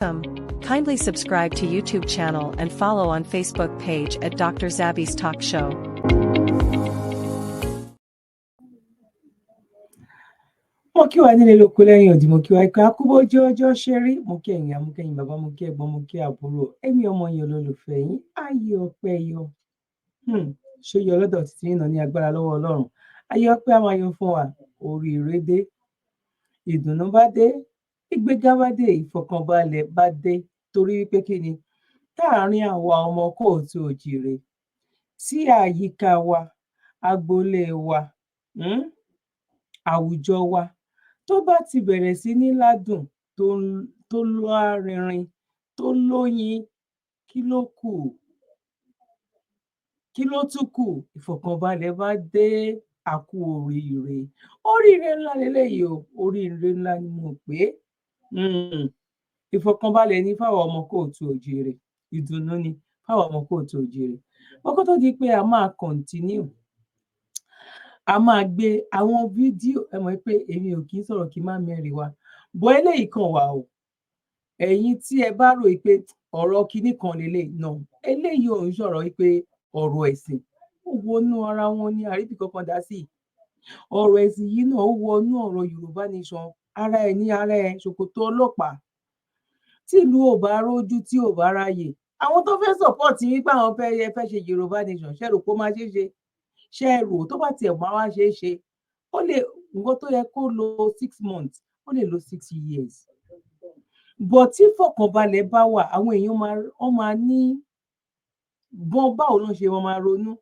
Welcome. Kindly subscribe to YouTube channel and follow on Facebook page at Dr. Zabby's Talk Show. Mo kí wa nílé lóko lẹ́yìn odi, mo kí wa pé akúbójú ọjọ́ ṣe rí. Mo kí ẹ̀yin, mo kí ẹ̀yin bàbá, mo kí ẹ̀gbọ́n, mo kí àbúrò. Èmi ọmọ yín, olólùfẹ́ yín, ayé ọpẹ́ yọ. Ṣó yọ lọ́dọ̀ títí yín náà? Ní agbára lọ́wọ́ Ọlọ́run, ayé ọpẹ́ á máa yọ fún wa. Oríire dé, ìdùnnú bá dé, ìgbéga bá dé, ìfọ̀kànbalẹ̀ bá dé. Torí wípé kí ni táàrin àwa ọmọ káàárọ̀ oòjíire, tí àyíká wa, agboolé wa, àwùjọ wa tó bá ti bẹ̀rẹ̀ sí ní ládùn, tó lárinrin, tó lóyin, kí ló kù? Kí ló tún kù? Ìfọ̀kànbalẹ̀ bá dé. A kú oríire, oríire ńlá leléyìí o. Oríire ńlá ni mo pè é. Ìfọ̀kànbalẹ̀ ní fáwọn ọmọ káàárọ̀ oòjíire, ìdùnnú ni fáwọn ọmọ káàárọ̀ oòjíire. Kó tó di pé a máa continue, a máa gbé àwọn fídíò. Ẹ mọ̀ pé èmi ò kí ń sọ̀rọ̀ kí n má mẹ́rìí wá bọ́. Eléyìí kan wà o. Ẹ̀yin tí ẹ bá rò pé ọ̀rọ̀ kinní kan lélẹ̀ náà, eléyìí ò ń sọ̀rọ̀ pé ọ̀rọ̀ ẹ̀sìn. Ó wọnú ara wọn ní àríbì kankan dá sí. Ọ̀rọ̀ ẹ̀sìn yìí náà, ó wọnú ọ̀rọ̀ Yorùbá Nation. Ara ẹ̀ ní ara ẹ̀ ṣòkòtò ọlọ́pàá. Tìlú ò bá rójú, tí ò bá ráàyè, àwọn tó fẹ́ support yín pé àwọn fẹ́ ṣe Yorùbá Nation, ṣé rò pé ó máa ṣeé ṣe? Ṣé ẹ rò tó bá tiẹ̀ máa wá ṣeé ṣe, ó lè nǹkan tó yẹ kó lo 6 months, ó lè lo 6 years. But tí fọkànbalẹ̀ bá wà, àwọn èèyàn máa, wọ́n máa ní bọ́n. Báwo ló ń ṣe máa ronú?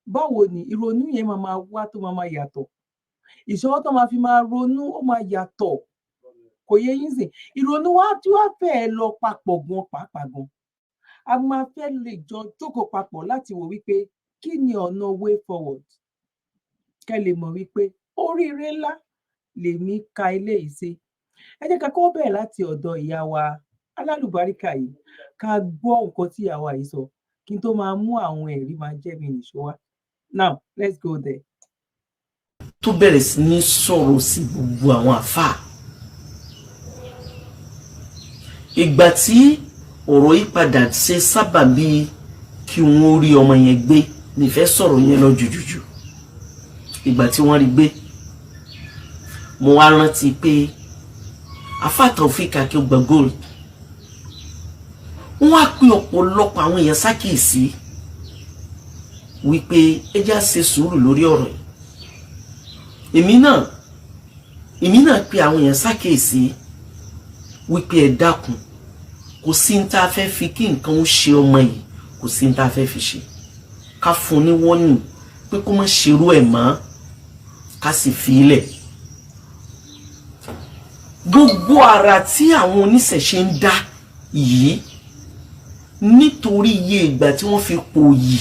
Báwo ni ìrònú yẹn máa máa wá tó máa máa yàtọ̀? Ìṣọwọ́ tó máa fi máa ronú, ó máa yàtọ̀. Kò yé yín sìn? Ìrònú wa tí wàá fẹ́ẹ́ lọ papọ̀ gan pàápàá gan, a máa fẹ́ lè jọ jókòó papọ̀ láti wò wípé kí ni ọ̀nà way forward. Kẹ́ lè mọ̀ wípé oríire ńlá lèmi ka eléyìí sí. Ẹ jẹ́ ká kọ́kọ́ bẹ̀rẹ̀ láti ọ̀dọ̀ ìyá wa alálùbáríkà yìí, ká gbọ́ nǹkan tí ìyá wa yìí sọ, kí n tó máa mú àwọn ẹ̀rí máa jẹ́ mi nìṣó wá. Now let's go there. Tó bẹ̀rẹ̀ sí ní sọ̀rọ̀ sí gbogbo àwọn àfáà. Ìgbà tí ọ̀rọ̀ yìí padà ṣe sábàbí kí wọ́n rí ọmọ yẹn gbé, nífẹ̀ẹ́ sọ̀rọ̀ yẹn lọ jùjùjù. Ìgbà tí wọ́n rí gbé, mo wá rántí pé àfáà Taofeek Akeugba Gold, wọ́n wá pé ọ̀pọ̀lọpọ̀ àwọn èèyàn ṣàkíyèsí wípé ẹ já ṣe sùúrù lórí ọ̀rọ̀ yìí. Èmi náà pé àwọn èèyàn ṣàkíyèsí wípé ẹ dákun, kò sí ní tá a fẹ́ fi kí nǹkan ó ṣe ọmọ yìí, kò sí ní tá a fẹ́ fi ṣe. Ká fún un ní wọ́nì pé kó má ṣerú ẹ̀ mọ́, ká sì fi í lẹ̀. Gbogbo àrà tí àwọn oníṣẹ̀ṣe ń dá yìí, nítorí iye ìgbà tí wọ́n fi pòyì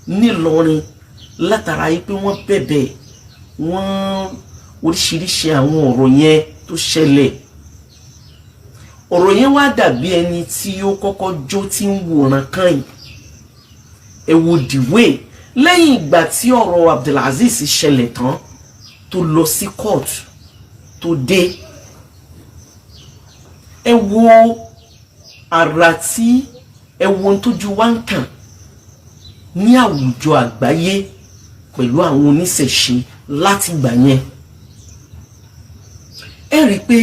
nílọrin látara yìí pé wọ́n bẹ̀bẹ̀, wọ́n oríṣiríṣi àwọn ọ̀rọ̀ yẹn tó ṣẹlẹ̀, ọ̀rọ̀ yẹn wá dàbí ẹni tí ó kọ́kọ́ jó tí ń wòran kàn yìí. Ẹ wo the way lẹ́yìn ìgbà tí ọ̀rọ̀ Abdulaziz ṣẹlẹ̀ tán, tó lọ sí court, tó dé, ẹ wo àrà tí ẹ wo ohun tójú wa ń kàn ní àwùjọ àgbáyé pẹ̀lú àwọn oníṣẹ̀ṣe láti gbà yẹn. Ẹ rí i pé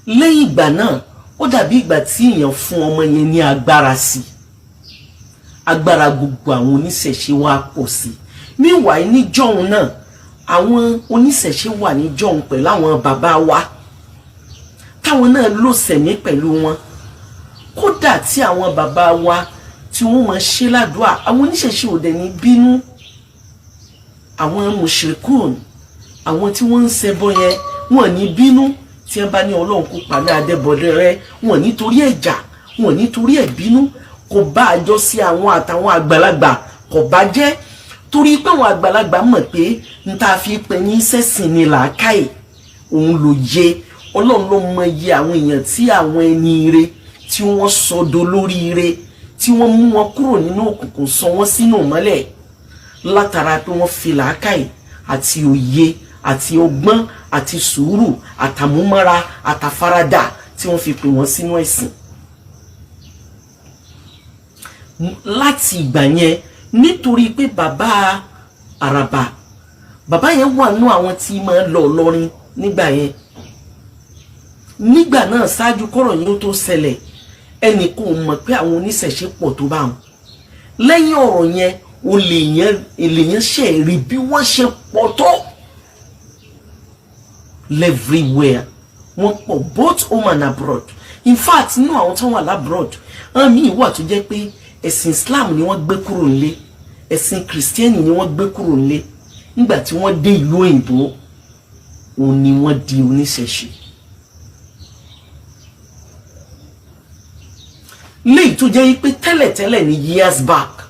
lẹ́yìn ìgbà náà, ó dàbí ìgbà tí èèyàn fún ọmọ yẹn ní agbára sí i. Agbára gbogbo àwọn oníṣẹ̀ṣe wa pọ̀ sí i. Meanwhile, níjọ́hun náà, àwọn oníṣẹ̀ṣe wà níjọ́hun pẹ̀lú àwọn bàbá wa, táwọn náà lò sẹ̀mí pẹ̀lú wọn. Kódà tí àwọn bàbá wa tí wọ́n máa ṣe ládùúà, àwọn oníṣẹ̀ṣe ò dẹ̀ ní bínú. Àwọn mushrikun, àwọn tí wọ́n ń ṣẹbọ yẹn, wọ́n ní bínú tí wọ́n bá ní Ọlọ́run kó pa ní adébọ̀dẹ rẹ. Wọ́n nítorí ẹ̀jà, wọ́n nítorí ẹ̀ bínú. Kò bá àjọ sí àwọn àtàwọn àgbàlagbà, kò bá jẹ́ torí pé àwọn àgbàlagbà mọ̀ pé n ta fi pè ní sẹ́sìn ni làákàyè òun ló yẹ. Ọlọ́run ló mọ iye àwọn èèyàn tí àwọn ẹni ire tí wọ́n sọdọ̀ lórí ire, tí wọ́n mú wọn kúrò nínú òkùnkùn, sọ wọ́n sínú ìmọ́lẹ̀, látara pé wọ́n fi làákàyè àti òye àti ọgbọ́n àti sùúrù àtàmúmọ́ra àtàfaradà tí wọ́n fi pè wọ́n sínú ẹ̀sìn. Láti ìgbà yẹn, nítorí pé bàbá Àràbà, bàbá yẹn wà nú àwọn tí máa ń lọ Ìlọrin nígbà yẹn, nígbà náà, ṣáájú kọ́rọ̀ yẹn ó tó ṣẹlẹ̀, ẹnì kò mọ̀ pé àwọn oníṣẹ̀ṣe pọ̀ tó bá wọn. Lẹ́yìn ọ̀rọ̀ yẹn, olè yẹn èlèyàn ṣe rí bí wọ́n ṣe pọ̀ tó everywhere. Wọ́n pọ̀ both home and abroad. In fact, nínú àwọn tó wà l'abroad, àwọn míì wà tó jẹ́ pé ẹ̀sìn Islam ni wọ́n gbé kúrò nílé, ẹ̀sìn Christian ni wọ́n gbé kúrò nílé. Nígbà tí wọ́n dé ìlú òyìnbó, òun ni wọ́n di oníṣẹ̀ṣe. Léyìí tó jẹ́ pé tẹ́lẹ̀tẹ́lẹ̀ ní years back,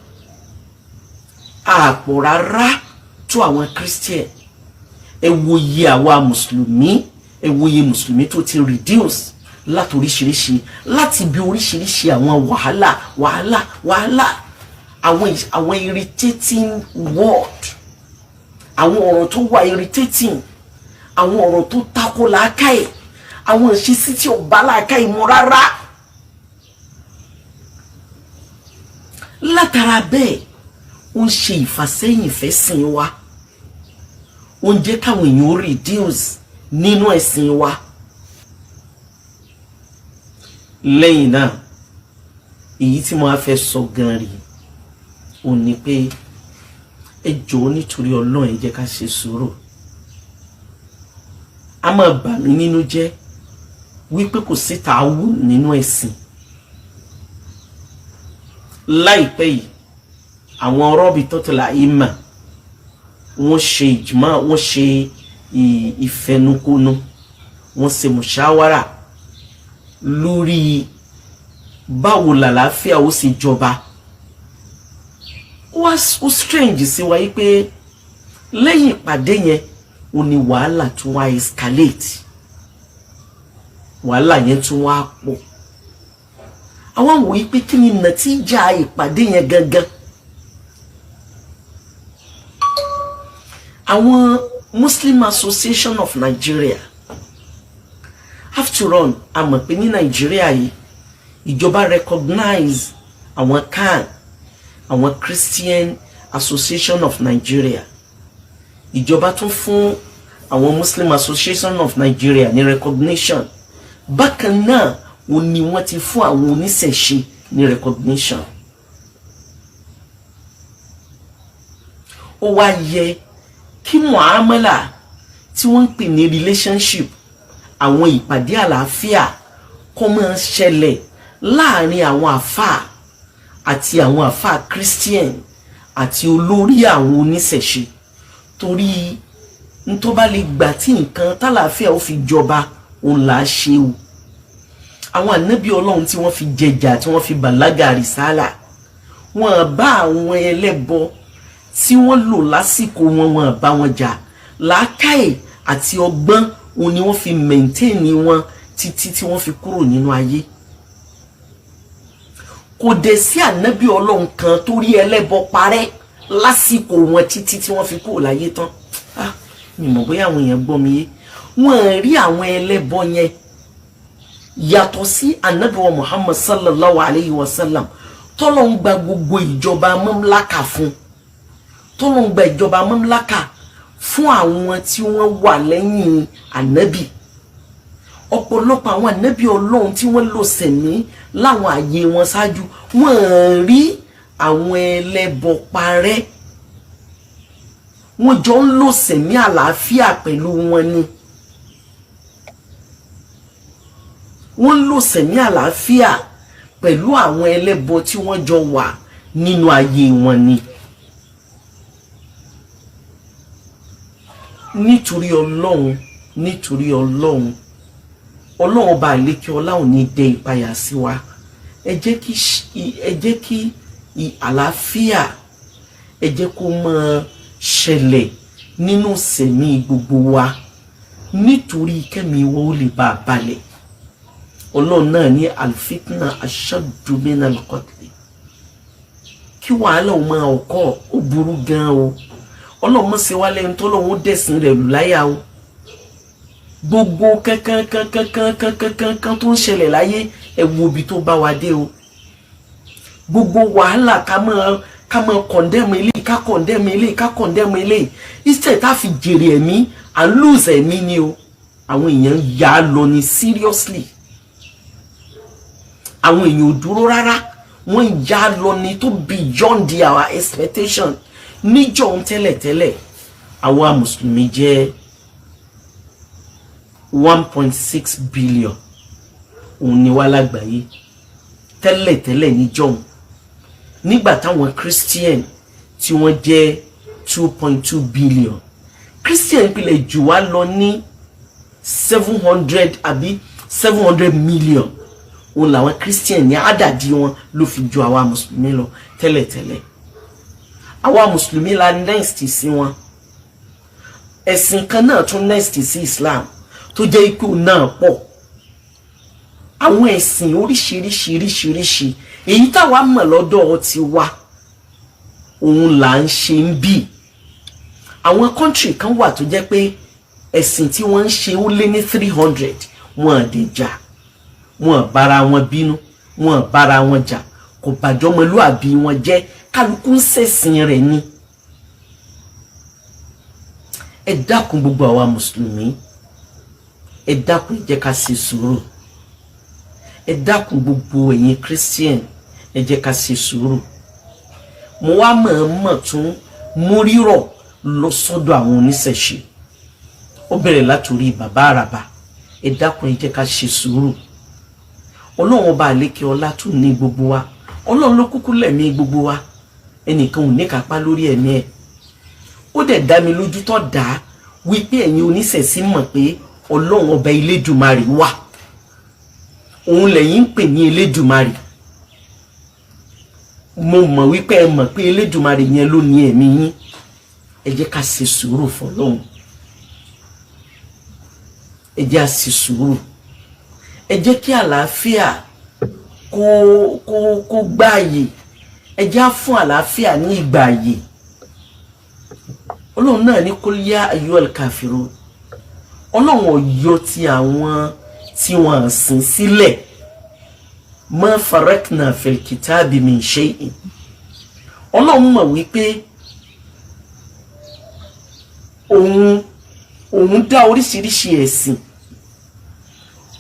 àpò rárá tó àwọn Christian. Ẹ wo iye àwa mùsùlùmí, ẹ wo iye mùsùlùmí tó ti reduce láti oríṣiríṣi, láti bí oríṣiríṣi àwọn wàhálà wàhálà wàhálà, àwọn irritating word, àwọn ọ̀rọ̀ tó wà irritating, àwọn ọ̀rọ̀ tó tako làákàyè, àwọn ìṣesí tí ò bá làákàyè mu rárá. Látara bẹ́ẹ̀, ó ń ṣe ìfàsẹ́yìn fẹ́sìn wa, ó ń jẹ́ káwọn èèyàn reduce nínú ẹ̀sìn wa. Lẹ́yìn náà, èyí tí mo á fẹ́ sọ gan rèé, ò ní pé ẹ jọ̀ọ́, nítorí Ọlọ́run, ẹ jẹ́ ká ṣe sùúrù. A máa bà mí nínú jẹ́ wípé kò sí tààwù nínú ẹ̀sìn. Láìpẹ́ yìí, àwọn Rabitatul Aimma, wọ́n ṣe ìjùmọ̀, wọ́n ṣe ìfẹnukonu, wọ́n ṣe mùṣáwárà lórí báwo làlàáfíà ó sì jọba. Ó wá ó strange sí wa yìí pé lẹ́yìn ìpàdé yẹn, ó ní wàhálà tún wá escalate, wàhálà yẹn tún wá pọ̀. Àwọn wòye pé kí ni nàtíjà ìpàdé yẹn gangan? Àwọn Muslim Association of Nigeria, after all, a mọ̀ pé ní Nàìjíríà yìí, ìjọba recognize àwọn CAN, àwọn Christian Association of Nigeria. Ìjọba tún fún àwọn Muslim Association of Nigeria ní recognition. Bákan náà, ó ní wọ́n ti fún àwọn oníṣẹ̀ṣe ní recognition. Ó wá yẹ kí muamala tí wọ́n ń pè ní relationship, àwọn ìpàdé àlàáfíà, kó máa ṣẹlẹ̀ láàrin àwọn àfáà àti àwọn àfáà Christian àti olórí àwọn oníṣẹ̀ṣe, torí n tó bá lè gbà tí nǹkan tálàáfíà ó fi jọba, òun là á ṣe o. Àwọn ànábì Ọlọ́run tí wọ́n fi jẹjà, tí wọ́n fi bàlágà rìsálà, wọ́n bá àwọn ẹlẹ́bọ tí wọ́n lò lásìkò wọn, wọ́n bá wọn jà. Làákàyè àti ọgbọ́n òun ni wọ́n fi maintain wọn títí tí wọ́n fi kúrò nínú ayé. Kò dẹ̀ sí ànábì Ọlọ́run kan tó rí ẹlẹ́bọ parẹ́ lásìkò wọn títí tí wọ́n fi kúrò láyé tán. Ah, mi mọ̀ bóyá àwọn èèyàn gbọ́ mi yé. Wọ́n rí àwọn ẹlẹ́bọ yẹn, yàtọ̀ sí ànábì wa Muhammad sallallahu alayhi wa sallam, tọ́lọ́ ń gba gbogbo ìjọba mamlaka fún, tọ́lọ́ ń gba ìjọba mamlaka fún àwọn tí wọ́n wà lẹ́yìn ànábì. Ọ̀pọ̀lọpọ̀ àwọn ànábì Ọlọ́run tí wọ́n lò sẹ̀mí láwọn àyè wọn ṣáájú, wọ́n rí àwọn ẹlẹ́bọ parẹ́, wọ́n jọ ń lò sẹ̀mí àlàáfíà pẹ̀lú wọn ni. Wọ́n ń lò sẹ̀mí àlàáfíà pẹ̀lú àwọn ẹlẹ́bọ tí wọ́n jọ wà nínú ayé wọn ni. Nítorí Ọlọ́run, nítorí Ọlọ́run, Ọlọ́run ọba àlékè ọlá ò ní dẹ ìpayà sí wa. Ẹ jẹ́ kí, ẹ jẹ́ kí àlàáfíà, ẹ jẹ́ kó máa ṣẹlẹ̀ nínú sẹ̀mí gbogbo wa, nítorí kẹ́mi wọ́n ó lè bá a balẹ̀. Ọlọ́run náà ní alfitna ashaddu minal qatl. Kí wàhálà ó máa ọkọ̀, ó burú gan o. Ọlọ́run mọ̀ sí wa lẹ́nu tó lọ́run ó dẹ̀sìn rẹ̀ lù láyà o. Gbogbo kankankankankankankan tó ń ṣẹlẹ̀ láyé, ẹ wo ibi tó bá wa dé o. Gbogbo wàhálà ká máa condemn ilé, ká condemn ilé, ká condemn ilé, instead tá fi jèrè ẹ̀mí, à ń lose ẹ̀mí ni o. Àwọn èèyàn yà á lọ ni. Seriously, àwọn èèyàn ò dúró rárá, wọ́n yà á lọ ni tó beyond our expectation. Níjọ́ tẹ́lẹ̀tẹ́lẹ̀, àwa mùsùlùmí jẹ́ 1.6 billion, òun ni wá lágbàáyé tẹ́lẹ̀tẹ́lẹ̀ níjọ́un, nígbà táwọn Christian tí wọ́n jẹ́ 2.2 billion. Christian pilẹ̀ jù wá lọ ní 700 àbí 700 million, òun làwọn Christian ní àdàdí wọn ló fi ju àwa mùsùlùmí lọ tẹ́lẹ̀tẹ́lẹ̀. Àwa mùsùlùmí la next sí wọn. Ẹ̀sìn kan náà tún next sí Islam tó jẹ́ ikú náà pọ̀. Àwọn ẹ̀sìn oríṣiríṣiríṣiríṣi, èyí táwa mọ̀ lọ́dọ̀ ti wa, òun là ń ṣe ń bì. Àwọn country kan wà tó jẹ́ pé ẹ̀sìn tí wọ́n ń ṣe ó lé ní 300. Wọn à dé jà, wọn bára wọn bínú, wọn bára wọn jà, kò bàjọ́mọlúàbí wọn jẹ́. Kálukú ń ṣẹ̀sìn rẹ̀ ni. Ẹ dákun, gbogbo àwa mùsùlùmí, ẹ dákun, ẹ jẹ́ ká ṣe sùúrù. Ẹ dákun, gbogbo ẹ̀yin Christian, ẹ jẹ́ ká ṣe sùúrù. Mo wá mọ̀ọ́mọ̀ tún mú rírọ̀ lọ sọ́dọ̀ àwọn oníṣẹ̀ṣe. Ó bẹ̀rẹ̀ látòrí bàbá àràbà. Ẹ dákun, ẹ jẹ́ ká ṣe sùúrù. Ọlọ́run ọba àlékè ọlá tún ní gbogbo wa. Ọlọ́run ló kúkú lẹ̀mí gbogbo wa, ẹnìkan ò ní kápá lórí ẹ̀mí ẹ̀. Ó dẹ̀ dá mi lójú tó dá wípé ẹ̀yin oníṣẹ̀ṣe mọ̀ pé Ọlọ́run ọba Elédùmarè wà, òun lẹ́yìn ń pè ní Elédùmarè. Mo mọ̀ wípé ẹ mọ̀ pé Elédùmarè yẹn ló ní ẹ̀mí yín. Ẹ jẹ́ ká ṣe sùúrù fọlọ́run, ẹ jẹ́ á ṣe sùúrù. Ẹ jẹ́ kí àlàáfíà kó gbáàyè. Ẹ jẹ́ á fún àlàáfíà ní ìgbà àyè. Ọlọ́run náà ní قل يا أيها الكافرون. Ọlọ́run ọ̀yọ́ ti àwọn tí wọ́n sìn sílẹ̀. ما فرطنا في الكتاب من شيء. Ọlọ́run mọ̀ wípé òun dá oríṣiríṣi ẹ̀sìn,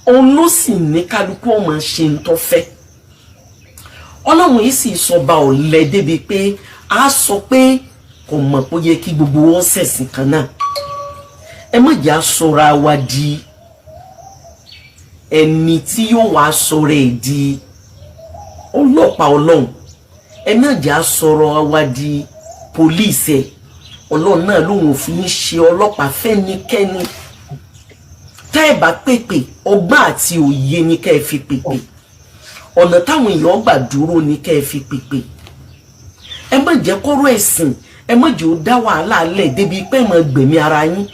òun ló sì ní kálukú ọmọ ṣe ń tó fẹ́. Ọlọ́run yìí sì sọba ọ̀lẹ débi pé a sọ pé kò mọ̀ pé ó yẹ kí gbogbo wọn ṣẹ̀sìn kan náà. Ẹ má jẹ́ àsọra wa di ẹni tí yóò wá sọ̀rọ̀ ẹ̀ di ọlọ́pàá Ọlọ́run. Ẹ má jẹ́ àsọ̀rọ̀ wa di police ẹ̀. Ọlọ́run náà lòun ò fi ń ṣe ọlọ́pàá fẹ́nikẹ́ni. Tẹ́ ẹ bá pèpè, ọgbọ́n àti òye ni kẹ́ ẹ fi pèpè. Ọ̀nà táwọn èèyàn gbà dúró ni kẹ́ ẹ fi pèpè. Ẹ má jẹ́ kọ́rọ̀ ẹ̀sìn, ẹ má jẹ́ ó dá wàhálà lẹ̀ débi pé ẹ má gbẹ̀mí ara yín.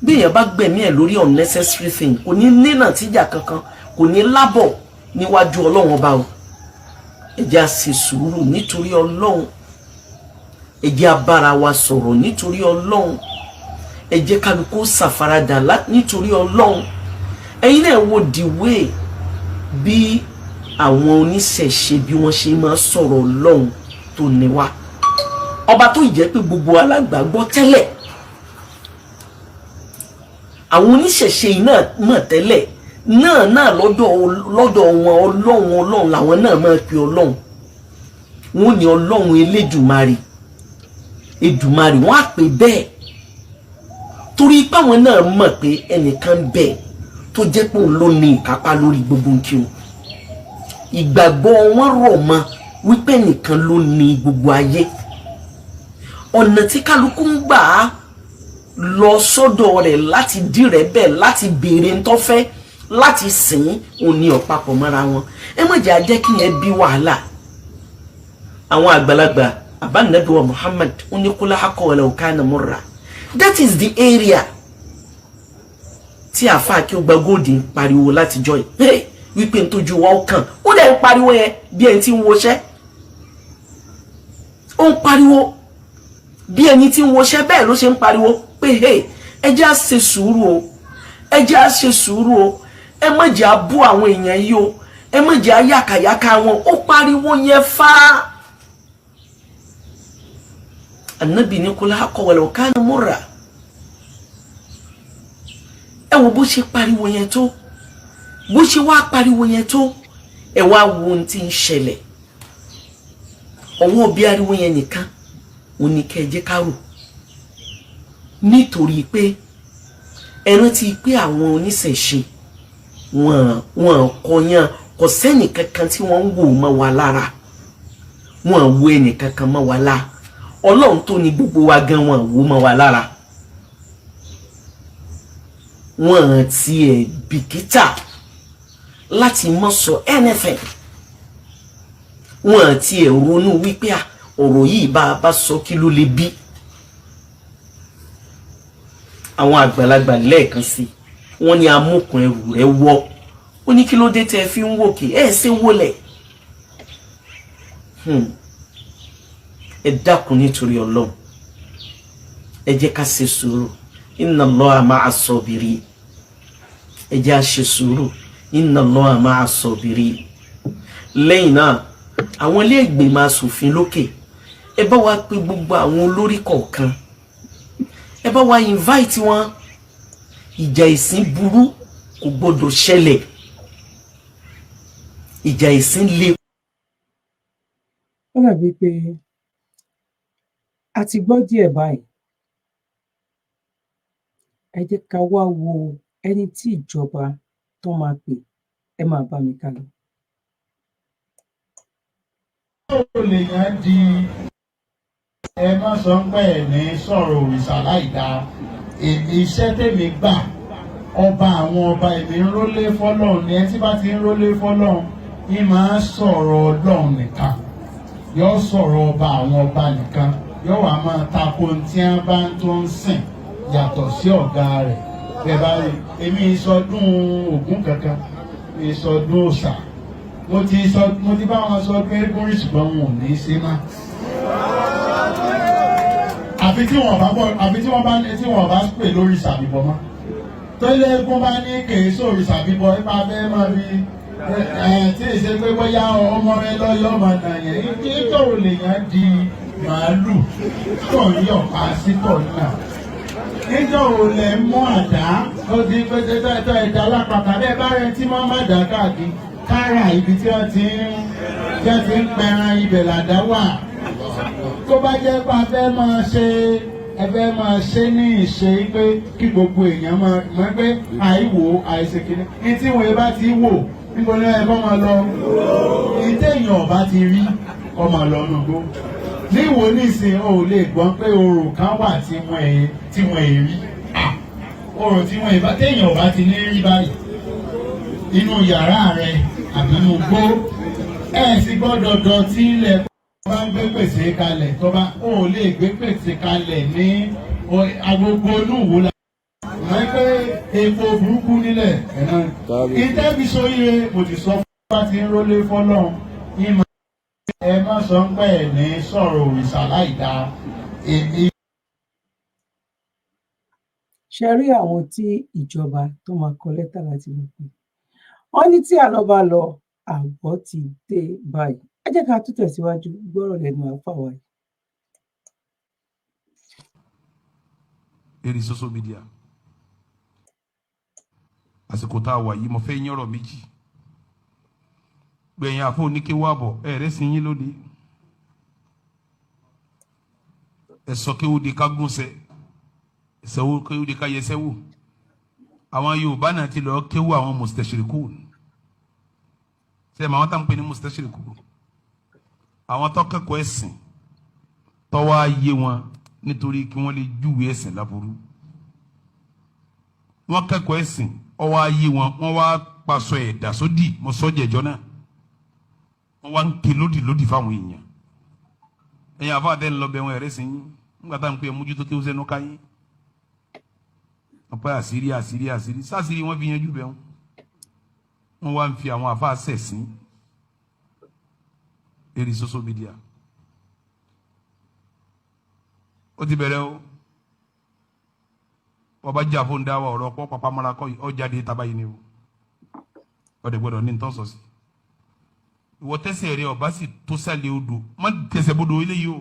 Bí èèyàn bá gbẹ̀mí ẹ̀ lórí unnecessary thing, kò ní nínà tíjà kankan, kò ní lábọ̀ níwájú Ọlọ́run ọba o. Ẹ jẹ́ á ṣe sùúrù nítorí Ọlọ́run. Ẹ jẹ́ á bára wa sọ̀rọ̀ nítorí Ọlọ́run. Ẹ jẹ́ kálukú ṣàfaradà nítorí Ọlọ́run. Ẹ̀yin náà wo the way bí àwọn oníṣẹ̀ṣe, bí wọ́n ṣe máa sọ̀rọ̀ Ọlọ́run tó ní wá, ọba tó jẹ́ pé gbogbo alágbàgbọ́ tẹ́lẹ̀. Àwọn oníṣẹ̀ṣe yìí náà mọ̀ tẹ́lẹ̀ náà lọ́dọ̀ wọn, Ọlọ́run, Ọlọ́run làwọn náà máa pe Ọlọ́run. Wọn ní Ọlọ́run Elédùmarè, Èdùmarè, wọn á pè bẹ́ẹ̀ torí páwọn náà mọ̀ pé ẹnìkan bẹ́ẹ̀ tó jẹ́ pé òun ló ní ìkápá lórí gbogbo nǹkan o. Ìgbàgbọ́ wọn rọ̀ mọ́ wípé ẹnìkan ló ní gbogbo ayé. Ọ̀nà tí kálukú ń gbà á lọ sọ́dọ̀ rẹ̀ láti dìrẹ̀ bẹ́ẹ̀, láti béèrè ntọ́fẹ́, láti sìn òun ní ọ̀pápọ̀ mọ́ra wọn. Ẹ má jẹ́ ajẹ́ kí yẹn bí wàhálà. Àwọn àgbàlagbà àbánabi wa Muhammad ó ní قل الحق ولو كان مرا. That is the area tí àáfàá kí ó gba góòdì ń pariwo látijọ́ yìí wípé ntójú wa ó kàn. Ó dẹ̀ ń pariwo yẹn bí ẹni tí ń woṣẹ́. Ó ń pariwo bí ẹni tí ń woṣẹ́, bẹ́ẹ̀ ló ṣe ń pariwo pé, hey, ẹ jẹ́ á ṣe sùúrù o, ẹ jẹ́ á ṣe sùúrù o, ẹ má jẹ́ á bú àwọn èèyàn yìí o. Ẹ má jẹ́ ayákàyáká wọn. Ó pariwo yẹn fá. Ànábì ní kul haqqa walau kana murra. Ẹ wo bó ṣe pariwo yẹn tó, bó ṣe wá pariwo yẹn tó, ẹ wá wo ohun tí ń ṣẹlẹ̀. Ọwọ́ bí ariwo yẹn nìkan òun ni kẹ́ ẹ jẹ́ ká rò, nítorí pé ẹ rántí pé àwọn oníṣẹ̀ṣe wọn kọyán, kò sẹ́nì kankan tí wọ́n ń wò mọ́ wa lára, wọn wo ẹnì kankan mọ́ wa lára. Ọlọ́run tó ní gbogbo wa gan, wọn wò mọ́ wa lára. Wọn tiẹ̀ bìkítà láti mọ́ sọ anything. Wọn tiẹ̀ ronú wípé ọ̀rọ̀ yìí, bá a bá sọ, kí ló lè bí? Àwọn àgbàlagbà lẹ́ẹ̀kan sí, wọ́n ní amúkùn ẹrù rẹ̀ wọ́. Ó ní kí ló dé tẹ́ fi ń wòkè, ẹ ṣe wọlẹ̀? Ẹ dákun, nítorí Ọlọ́run, ẹ jẹ́ ká ṣe sùúrù. Inna Allaha ma'a sabirin. Ẹ jẹ́ á ṣe sùúrù. Inna Allaha ma'a sabirin. Lẹ́yìn náà, àwọn ilé ìgbìmọ̀ asòfin lókè, ẹ bá wa pè gbogbo àwọn olórí kọ̀ọ̀kan, ẹ bá wa invite wọn. Ìjà ìsìn burú, kò gbọdọ̀ ṣẹlẹ̀. Ìjà ìsìn le. Ó dàbíi pé a ti gbọ́ díẹ̀ báyìí. Ẹ jẹ́ ká wá wo ẹni tí ìjọba tó máa pè. Ẹ máa bá mi ká lọ. Báwo lèèyàn di ẹ má sọ pé ẹ ní sọ̀rọ̀ òrìṣà láì dáa? Iṣẹ́ tèmi gbà, ọba àwọn ọba, èmi ń rólé fọlọ́run ni. Ẹ tí bá ti ń rólé fọlọ́run ní máa sọ̀rọ̀ Ọlọ́run nìkan, yóò sọ̀rọ̀ ọba àwọn ọba nìkan, yóò wá máa tako tí wọ́n bá ń tó ń sìn yàtọ̀ sí ọ̀gá rẹ̀. Bẹ́ẹ̀ bá rí èmi ìsọdún Ògún kankan, ìsọdún òòṣà, mo ti sọ, mo ti bá wọn sọ pé eégún rí, ṣùgbọ́n wọn ò ní í ṣe má. Àfi tí wọn bá bọ, àfi tí wọn bá tí wọn bá pè lórí ìṣàbíbọ mọ́. Tẹ́lẹ̀ eégún bá ní kèé sórí ìṣàbíbọ ipa fẹ́ máa fi ẹ tí ì ṣe pé bóyá ọmọ rẹ lọ́yọ́ ọmọ náà yẹn. Ìjọ lèèyàn di màálù tó ń yọ̀ pa sí tọ̀ náà? Níjọ́ wo lẹ mú àdá tó di pé tẹ́tẹ́ ẹ̀dá lápapà bẹ́ẹ̀ bá rẹ tí wọ́n má dá káàkiri kára ibi tí wọ́n ti ń pẹran, ibẹ̀ làdá wà. Tó bá jẹ́ pé a fẹ́ máa ṣe, ẹ fẹ́ máa ṣe ní ìṣe pé kí gbogbo èèyàn máa mọ̀ pé àìwò àìṣe kìíní ní tí wọ́n bá ti wò, níbo ni ẹ kọ́ máa lọ? Ní téèyàn ọba ti rí ọmọ lọ nùgbó níwò nísìn, o ò lè gbọ́n pé orò kan wà tí wọ́n è rí orò tí wọ́n bá téèyàn ọba ti ní rí báyìí inú yàrá rẹ àbí inú gbó. Ẹ sì gbọ́dọ̀ dọ̀tí ilẹ̀. Tó bá ń gbé pèsè kalẹ̀, tó bá o ò lè gbé pèsè kalẹ̀ ní agogo inú ìwò la mọ̀ pé epo burúkú nílẹ̀ ẹ̀ náà ìtẹ́bi sóríire. Mo ti sọ fún bá ti ń rólé fọlọ́run ìmọ̀. Ẹ má sọ pé ẹ ní sọ̀rọ̀ òrìṣà láì dáa. Èmi Ṣe rí àwọn tí ìjọba tó máa kọ lẹ́tà láti lọ pé wọ́n ní tí àlọ́ bá lọ, àbọ̀ ti dé báyìí. Ẹ jẹ́ ká tún tẹ̀síwájú gbọ́rọ̀ lẹ́nu àáfàá wa yìí. Lórí social media, àsìkò tá a wà yìí, mo fẹ́ yín ọ̀rọ̀ méjì gbẹ̀yìn. Àfọ oníkéwà àbọ̀ ẹ̀rẹ́ sí yín lónìí. Ẹ sọ kéwù di ká gúnṣẹ́, ẹsẹ̀ kéwù di ká yẹsẹ́ wò. Àwọn Yorùbá náà ti lọ kéwù àwọn mustachirikun. Sẹ́yìn àwọn táwọn ń pè ní mustachirikun, àwọn tó kẹ́kọ̀ọ́ ẹ̀sìn tọ́wọ́ ayé wọn nítorí kí wọ́n lè júwe ẹ̀sìn láburú. Wọ́n kẹ́kọ̀ọ́ ẹ̀sìn, ọwọ́ ayé wọn, wọ́n wá paṣọ ẹ̀dá sódì. Mo sọ jẹjọ náà, wọ́n wá ń ké lódì lódì fáwọn èèyàn. Ẹ̀yin àfa àtẹ ńlọ bẹ̀ wọn, ẹ̀rẹ́ sìn yín nígbà tá à ń pè é mójútó kí ó sẹ́nu ká yín. Wọ́n pẹ́ àṣírí, àṣírí, àṣírí, sásìrí wọ́n fi yanjú bẹ̀ wọ́n. Wọ́n wá ń fi àwọn àfa sẹ̀sìn lérí social media. Ó ti bẹ̀rẹ̀ o. Wọ́n bá jà fún dáwà, ọ̀rọ̀ pọ̀ pàpàmọ́ra kọ́ ọ jáde tábà yìí ni o. Ọ̀dẹ̀ gbọ́dọ̀ ní ntọ́ sọ sí. Ìwọ tẹsẹ̀ rẹ ọba sì tó sálẹ̀ odò, má tẹsẹ̀ bodò eléyìí o.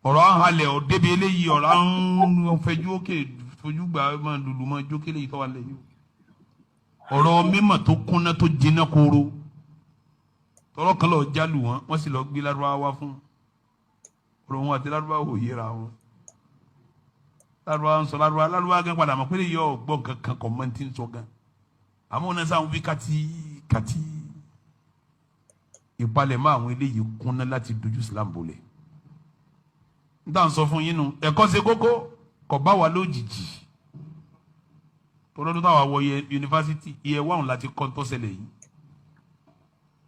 Ọ̀rọ̀ àhàlẹ̀ ọ̀dẹ́bi eléyìí, ọ̀rọ̀ àhànfẹ́jú òkè fojú gbà máa lùlù máa jókè léyìí tó wà lẹ́yìn o. Ọ̀rọ̀ mímọ̀ tó kúnná tó jiná kóró tọrọ kan lọ jálù wọn, wọ́n sì lọ gbé Lárúbáwá fún ọ̀rọ̀ wọn àti Lárúbáwá ò yéra wọn. Lárúbáwá ń sọ Lárúbáwá, Lárúbáwá gan padà mọ̀ pé yọ ọgbọ́n kankan kọ̀ mọ́ ti ń sọ gan. Àmọ́ wọn náà sáwọn fi kàtí kàtí ìpalẹ̀mọ́ àwọn eléyìí kúnná láti dojú Islam bolẹ̀. N tà ń sọ fún yín nu, ẹ̀kọ́ ṣe kókó, kò bá wa lójijì. Tọ́lọ́dún táwa wọ yunifásitì iye wáhùn láti kọ́ tó ṣẹlẹ̀ yìí.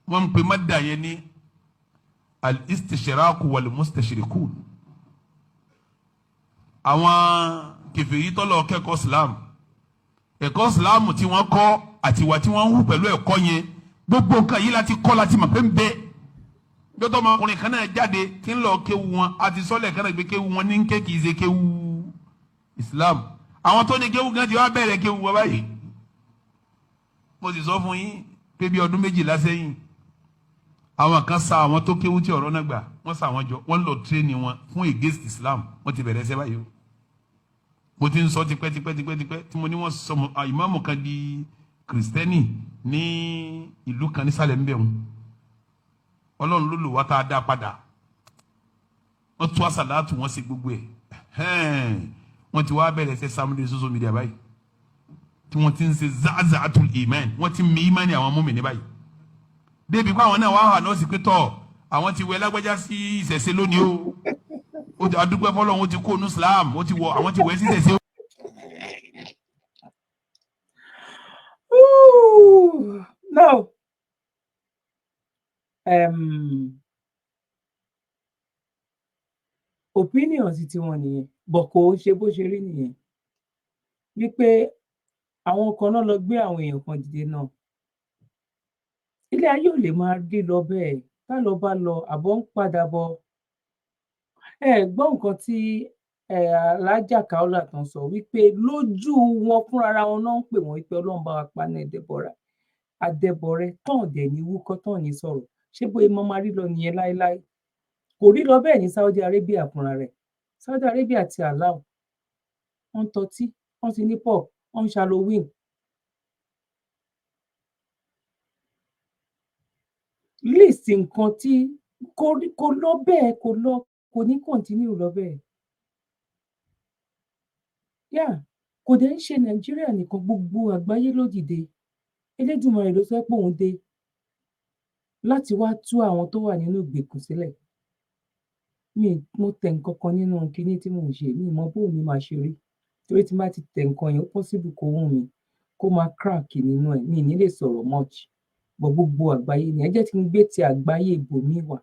Wọ́n ń pè mọ́dà yẹn ní al-istishraku wal-mustashrikun. Àwọn kèfèrí tọ́lọ̀ kẹ́kọ̀ọ́ Islam, ẹ̀kọ́ Islam tí wọ́n kọ́ àtiwà tí wọ́n ń hù pẹ̀lú ẹ̀kọ́ yẹn, gbogbo nǹkan yìí láti kọ́ láti mọ̀ pé ń bẹ. Gbọ́dọ̀ ọmọkùnrin kan náà jáde tí ń lọ kéwu wọn, àti sọ́lẹ̀ kan náà gbé kéwu wọn ní ké kìí ṣe kéwu Islam. Àwọn tó ní kéwu gan ti wá bẹ̀rẹ̀ kéwu wọn báyìí. Mo sì sọ fún yín pé bí ọdún 12 sẹ́yìn, àwọn kan sa àwọn tó kéwu tí ọ̀rọ̀ náà gbà, wọ́n sa àwọn jọ, wọ́n lọ tírénì wọn fún against Islam. Wọ́n ti bẹ̀rẹ̀ ẹsẹ̀ báyìí o. Mo ti ń sọ tipẹ́ tipẹ́ tipẹ́ tipẹ́ tí mo ní wọ́n sọ ìmáàmù kan di kìrìsìtẹ́nì ní ìlú kan nísàlẹ̀ ńbẹ̀ wọn. Ọlọ́run ló lò wá tá a dá padà. Wọ́n tú àsàlátù, wọ́n ṣe gbogbo ẹ̀. Wọ́n ti wá bẹ̀rẹ̀ ṣe sámúlẹ̀ social media báyìí tí wọ́n ti ń ṣe za'za'atul iman. Wọ́n ti mi imani àwọn mùmínì báyìí débi pé àwọn náà wà hàn náà sì pé tọ̀ àwọn ti wẹ lágbájá sí ìṣẹ̀ṣe lónìí o. Ó ti adúpẹ́ fọlọ́run, ó ti kó nu Islam, ó ti wọ àwọn ti wẹ̀ sí ìṣẹ̀ṣe. Ooh, no. Opinions ti tiwọn nìyẹn, but kò ń ṣe bó ṣe rí nìyẹn, wípé àwọn kan náà lọ gbé àwọn èèyàn kan dìde náà. Ilé ayé ò lè máa rí lọ bẹ́ẹ̀. Tá lọ bá lọ, àbọ̀ ń padà bọ̀. Ẹ gbọ́ nǹkan tí Alájà Kaola tán sọ, wípé lójú wọn fúnra wọn náà ń pè wọ́n wípé Ọlọ́run bá wa pa ní Ẹdẹbọrẹ Adẹbọrẹ tán dẹ̀ ní wúkọ́ tán ní sọ̀rọ̀. Ṣé bóyá mo máa rí lọ nìyẹn láéláé? Kò rí lọ bẹ́ẹ̀ ní Saudi Arabia fúnra rẹ̀. Saudi Arabia ti allow, wọ́n ń tọ́tí, wọ́n ti ní pub, wọ́n ń ṣe Halloween. List nǹkan tí kò lọ bẹ́ẹ̀, kò lọ, kò ní continue lọ bẹ́ẹ̀. Yeah, kò dẹ̀ ń ṣe Nàìjíríà nìkan, gbogbo àgbáyé ló dìde. Elédùmarè ló sọ pé òun dé láti wá tú àwọn tó wà nínú ìgbèkùn sílẹ̀. Mi mo tẹ nǹkan kan nínú kinní tí mò ń ṣe, mi ò mọ bóun mi máa ṣe rí, torí tí n bá ti tẹ nǹkan yẹn, ó possible kó wù mí kó máa crack nínú ẹ̀, mi ì ní lè sọ̀rọ̀ much. But gbogbo àgbáyé ni ẹ jẹ́ kí n gbé ti àgbáyé ibòmíì wá.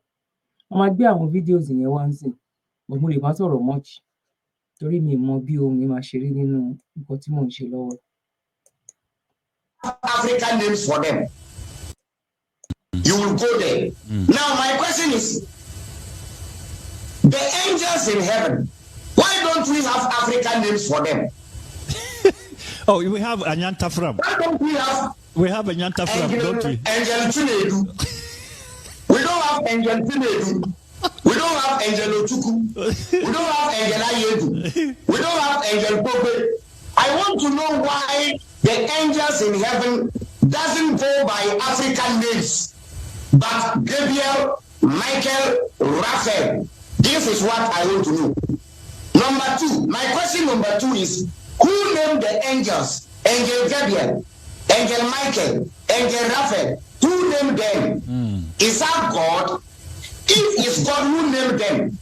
Wọ́n máa gbé àwọn videos yẹn wá ń sìn, but mo lè má sọ̀rọ̀ much torí mi ì mọ bí ohùn mi máa ṣe rí nínú nǹkan tí mò ń ṣe lọ́wọ́. African names for them. You will go there. Now, my question is, the angels in heaven, why don't we have African names for them? Oh, we have Anyantafram. Why don't we have We have Anyantafram, Angel, don't we? Angel Chinedu? We don't have Angel Chinedu. We don't have Angel Ochuku. We don't have Angel Ayedu. We don't have Angel Pope. I want to know why the angels in heaven doesn't go by African names, but Gabriel, Michael, Raphael. This is what I want to know. Number two, my question number two is, who named the angels? Angel Gabriel, Angel Michael, Angel Raphael. Who named them? Is that God? If it's God who named them,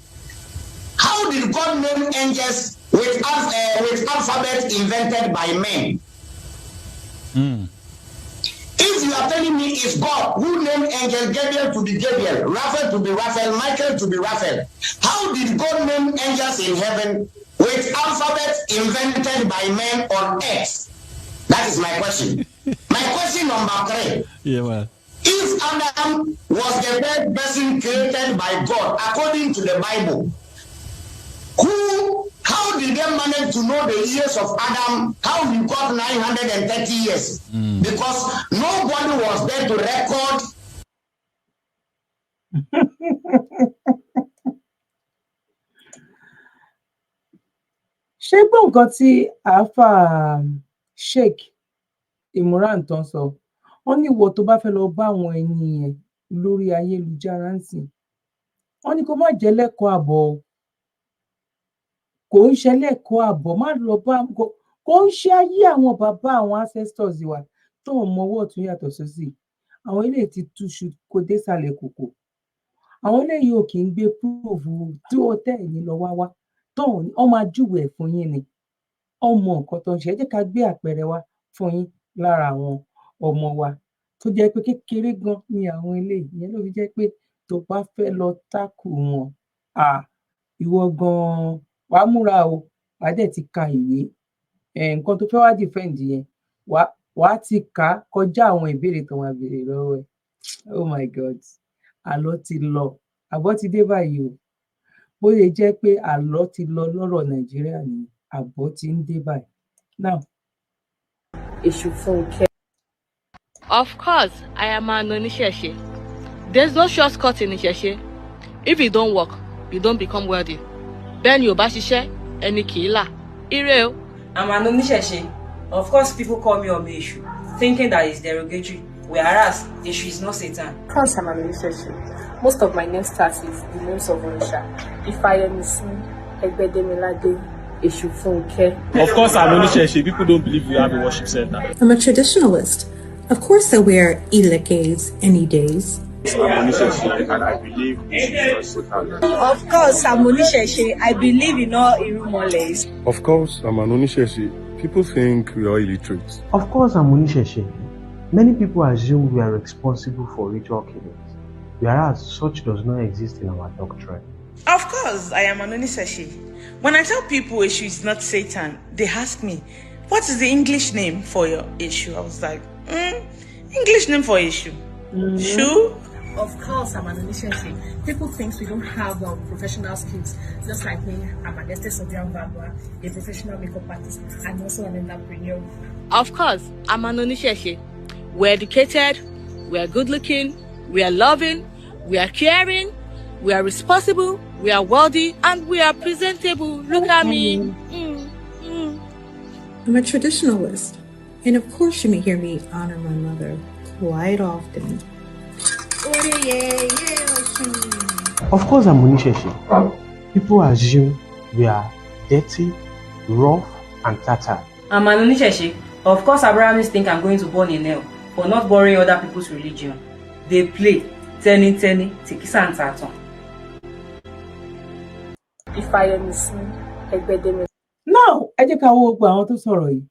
how did God name angels with alphabet invented by men? If you are telling me it's God who named Angel Gabriel to be Gabriel, Raphael to be Raphael, Michael to be Raphael, how did God name angels in heaven with alphabets invented by men on earth? That is my question. My question number three. Yeah, well. If Adam was the first person created by God, according to the Bible, how How did they manage to know the years of Adam, how he got 930 years? Because nobody was there to record. Ṣé gbọ́ nǹkan tí àáfàá Sheikh Imran tó ń sọ? Wọ́n ní ìwọ tó bá fẹ́ lọ bá àwọn ẹni yẹn lórí ayélujára ń sìn, wọ́n ní kó má jẹ́ lẹ́kọ̀ọ́ àbọ̀ o, kò ń ṣe lẹ́kọ̀ọ́ àbọ̀, má lọ bá, kò ń ṣe ayé àwọn bàbá, àwọn ancestors wa tó ń mọ ọwọ́ ọ̀tún yàtọ̀ sósì. Àwọn eléyìí ti túṣu kó désàlẹ̀ kòkò. Àwọn eléyìí ò kì í gbé proof tí ó tẹ̀ ní lọ wá wá tó wọ́n máa júwèé ẹ̀ fún yín ni. Wọ́n mọ nǹkan tó ń ṣe. Ẹ jẹ́ ká gbé àpẹẹrẹ wá fún yín lára àwọn ọmọ wa tó jẹ́ pé kékeré gan ni àwọn eléyìí. Ìyẹn ló fi jẹ́ pé tó bá fẹ́ lọ tákù wọn, ìwọ gan-an wàá múra o, wàá dẹ̀ ti ka ìwé nǹkan tó fẹ́ wá defend yẹn, wàá ti kà á kọjá àwọn ìbéèrè tó máa béèrè lọ́wọ́ ẹ̀. Oh my God, àlọ́ ti lọ, àbọ̀ ti dé báyìí o. Bó ṣe jẹ́ pé àlọ́ ti lọ lọ́rọ̀ Nàìjíríà nìyẹn, àbọ̀ ti ń dé báyìí now. Èṣùfúnkẹ́. Of course, I am an Oníṣẹ̀ṣe. There's no shortcut in Ìṣẹ̀ṣe. If you don't work, you don't become wealthy. Bẹ́ẹ̀ ni ò bá ṣiṣẹ́, ẹni kì í là. Ire o. I'm an Oníṣẹ̀ṣe. Of course, people call me Ọmọ Èṣù, thinking that it's derogatory, whereas Èṣù is not Satan. Of course, I'm an Oníṣẹ̀ṣe. Most of my name starts with the names of Orisha. Ifáyẹmísí, Ẹgbẹ́démiládé, Èṣùfúnkẹ́. Of course, I'm Oníṣẹ̀ṣe. People don't believe we have a worship center. I'm a traditionalist. Of course, I wear ilekes any days. I'm Oníṣẹ̀ṣe and I believe Èṣù is not Satan. Of course, I'm Oníṣẹ̀ṣe. I believe in all Irúnmọlẹ̀. Of course, I'm an Oníṣẹ̀ṣe. People think we are illiterate. Of course, I'm Oníṣẹ̀ṣe. Many people assume we are responsible for ritual killings, whereas such does not exist in our doctrine. Of course, I am an Oníṣẹ̀ṣe. When I tell people Èṣù is not Satan, they ask me, "What is the English name for your Èṣù?" I was like, English name for Èṣù? Shu? Of course, I'm an Oníṣẹ̀ṣe. People think we don't have professional skills. Just like me, I'm an estate surgeon valuer, a professional makeup artist, and also an entrepreneur. Of course, I'm an Oníṣẹ̀ṣe. We're educated, we're good looking, we are loving, we are caring, we are responsible, we are wealthy, and we are presentable. Look at me. I'm a traditionalist, and of course, you may hear me honor my mother quite often. Of course, I'm Oníṣẹ̀ṣe. People assume we are dirty, rough, and tattered. I'm an Oníṣẹ̀ṣe. Of course, Abrahamists think I'm going to burn in hell for not borrowing other people's religion. They play tẹ́nítẹ́ní, tìkísà ń tààtàn. Ifáyẹmísí, Ẹgbẹ́démiládé. Now, ẹ jẹ́ ká wo gbogbo àwọn tó sọ̀rọ̀ yìí.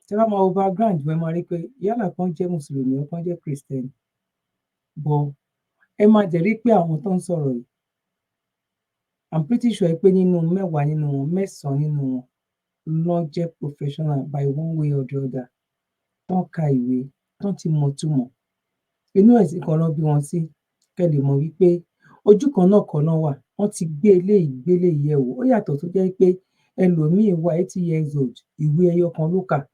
Tẹ́ bá máa wo background ẹ, máa rí pé yálà kan jẹ́ mùsùlùmí, kan jẹ́ Christian, but ẹ máa jẹ́ rí pé àwọn tó ń sọ̀rọ̀ yìí, I'm pretty sure pé nínú 10 nínú wọn, 9 nínú wọn ló jẹ́ professional by one way or the other, tán ka ìwé, tán ti mọ̀ túmọ̀ inú ẹ̀sìn kan ló bí wọn sí. Kẹ́ lè mọ̀ wípé ojú kan náà kọ́ náà wà. Wọ́n ti gbé eléyìí gbé eléyìí yẹ̀wò. Ó yàtọ̀ tó jẹ́ pé ẹlòmíín wà, 80 years old, ìwé ẹyọ kan ló kà.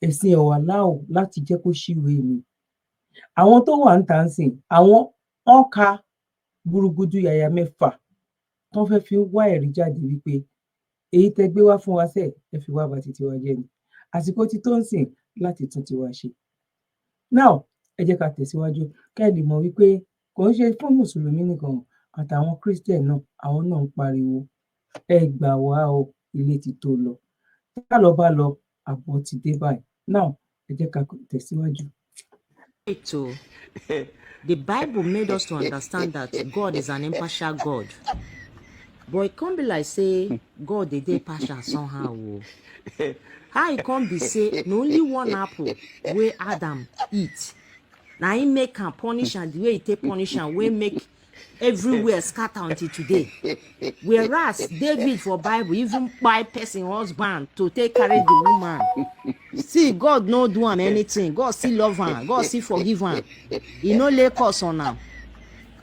Ẹ̀sìn ẹ̀ ò allow láti jẹ́ kó ṣíwèé mi. Àwọn tó wà níta ńsìn, àwọn wọ́n ka gbúrúgudu yàyà mẹ́fà tán fẹ́ fi ń wá ẹ̀rí jáde wípé èyí tẹ́ gbé wá fún wa sẹ́ẹ̀, ẹ fi wá ba titi wa jẹ́ ni. Àsìkò ti tó ńsìn láti tún tiwa ṣe. Now, ẹ jẹ́ ká tẹ̀síwájú kẹ́ ẹ lè mọ̀ wípé kò ń ṣe fún mùsùlùmí nìkan o, àtàwọn Christian náà, àwọn náà ń pariwo, ẹ gbà wá o, ilé ti tó lọ, tá lọ bá lọ, àbọ̀ ti dé báyìí. Now, ẹ jẹ́ ká tẹ̀síwájú. So, the Bible made us to understand that God is an impartial God. But it can't be like say God dey dey partial somehow o. How e come be say na only one apple wey Adam eat na im make am punish am the way e take punish am, wey make everywhere scatter until today? Whereas David for Bible even kpai person husband to take carry the woman. See, God no do am anything. God still love am. God still forgive am. E no lay curse on am.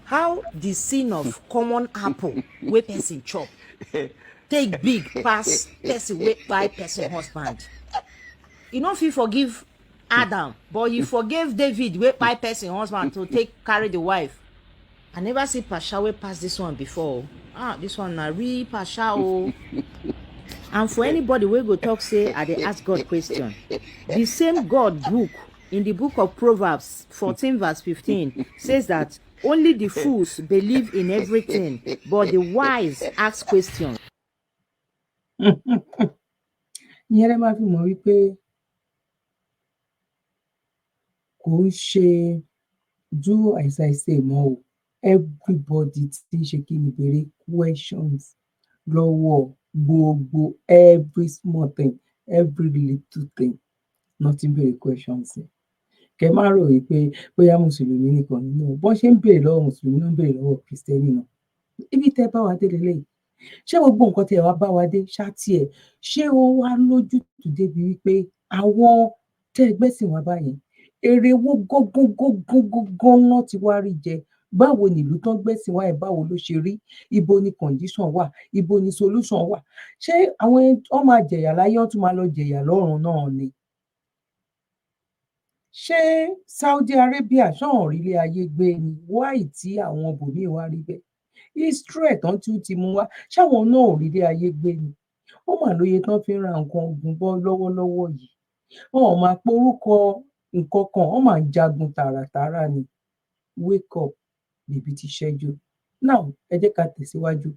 How the sin of common apple wey person chop take take big pass person wey kpai person husband? You no fit forgive Adam, but you forgave David wey kpai person husband to take carry the wife. I never see pasha wey pass this one before. Ah, this one na real pasha o. And for anybody wey go talk say I dey ask God question, the same God book in the book of Proverbs 14 verse 15 says that only the fools believe in everything, but the wise ask questions. Ìyẹn lẹ máa fi mọ̀ wípé kò ń ṣe do as I say mọ́ o. Everybody ti ń ṣe kí ni, béèrè questions lọ́wọ́ gbogbo every small thing, every little thing náà ti ń béèrè questions yẹn. Kẹ má rò wípé bóyá mùsùlùmí nìkan nínú bọ́n ṣe ń béèrè lọ́wọ́ mùsùlùmí ló ń béèrè lọ́wọ́ kìrìsìtẹ́nì náà. Ibi tẹ́ bá wa dé leléyìí, ṣé gbogbo nǹkan tí ẹ wá bá wa dé ṣá tiẹ̀, ṣé ó wá lójútùú débi wípé àwọn tẹ́ ẹ gbẹ́sìn wá báyẹn, èrè wo gangan náà ti wá rí jẹ? Báwo nílùú tán gbẹ́sìn wá yẹn, báwo ló ṣe rí? Ibo ni condition wà? Ibo ni solution wà? Ṣé àwọn wọn máa jẹ̀yà láyé, wọ́n tún máa lọ jẹ̀yà lọ́run náà ni? Ṣé Saudi Arabia ṣọ́n rí ilé ayé gbé ni? Why tí àwọn ibòmíì wá rí bẹ́ẹ̀? Israel tán tún ti mú wá, ṣáwọn náà ò rí ilé ayé gbé ni? Ó mà lóye tán fi ń ra nǹkan ogun bọ́ lọ́wọ́lọ́wọ́ yìí. Wọn ò máa porúkọ nǹkan kan, wọ́n máa ń jagun tààràtààrà ni. Wake up, bèbí ti ṣẹ́jú. Now, ẹ jẹ́ ká tẹ̀síwájú,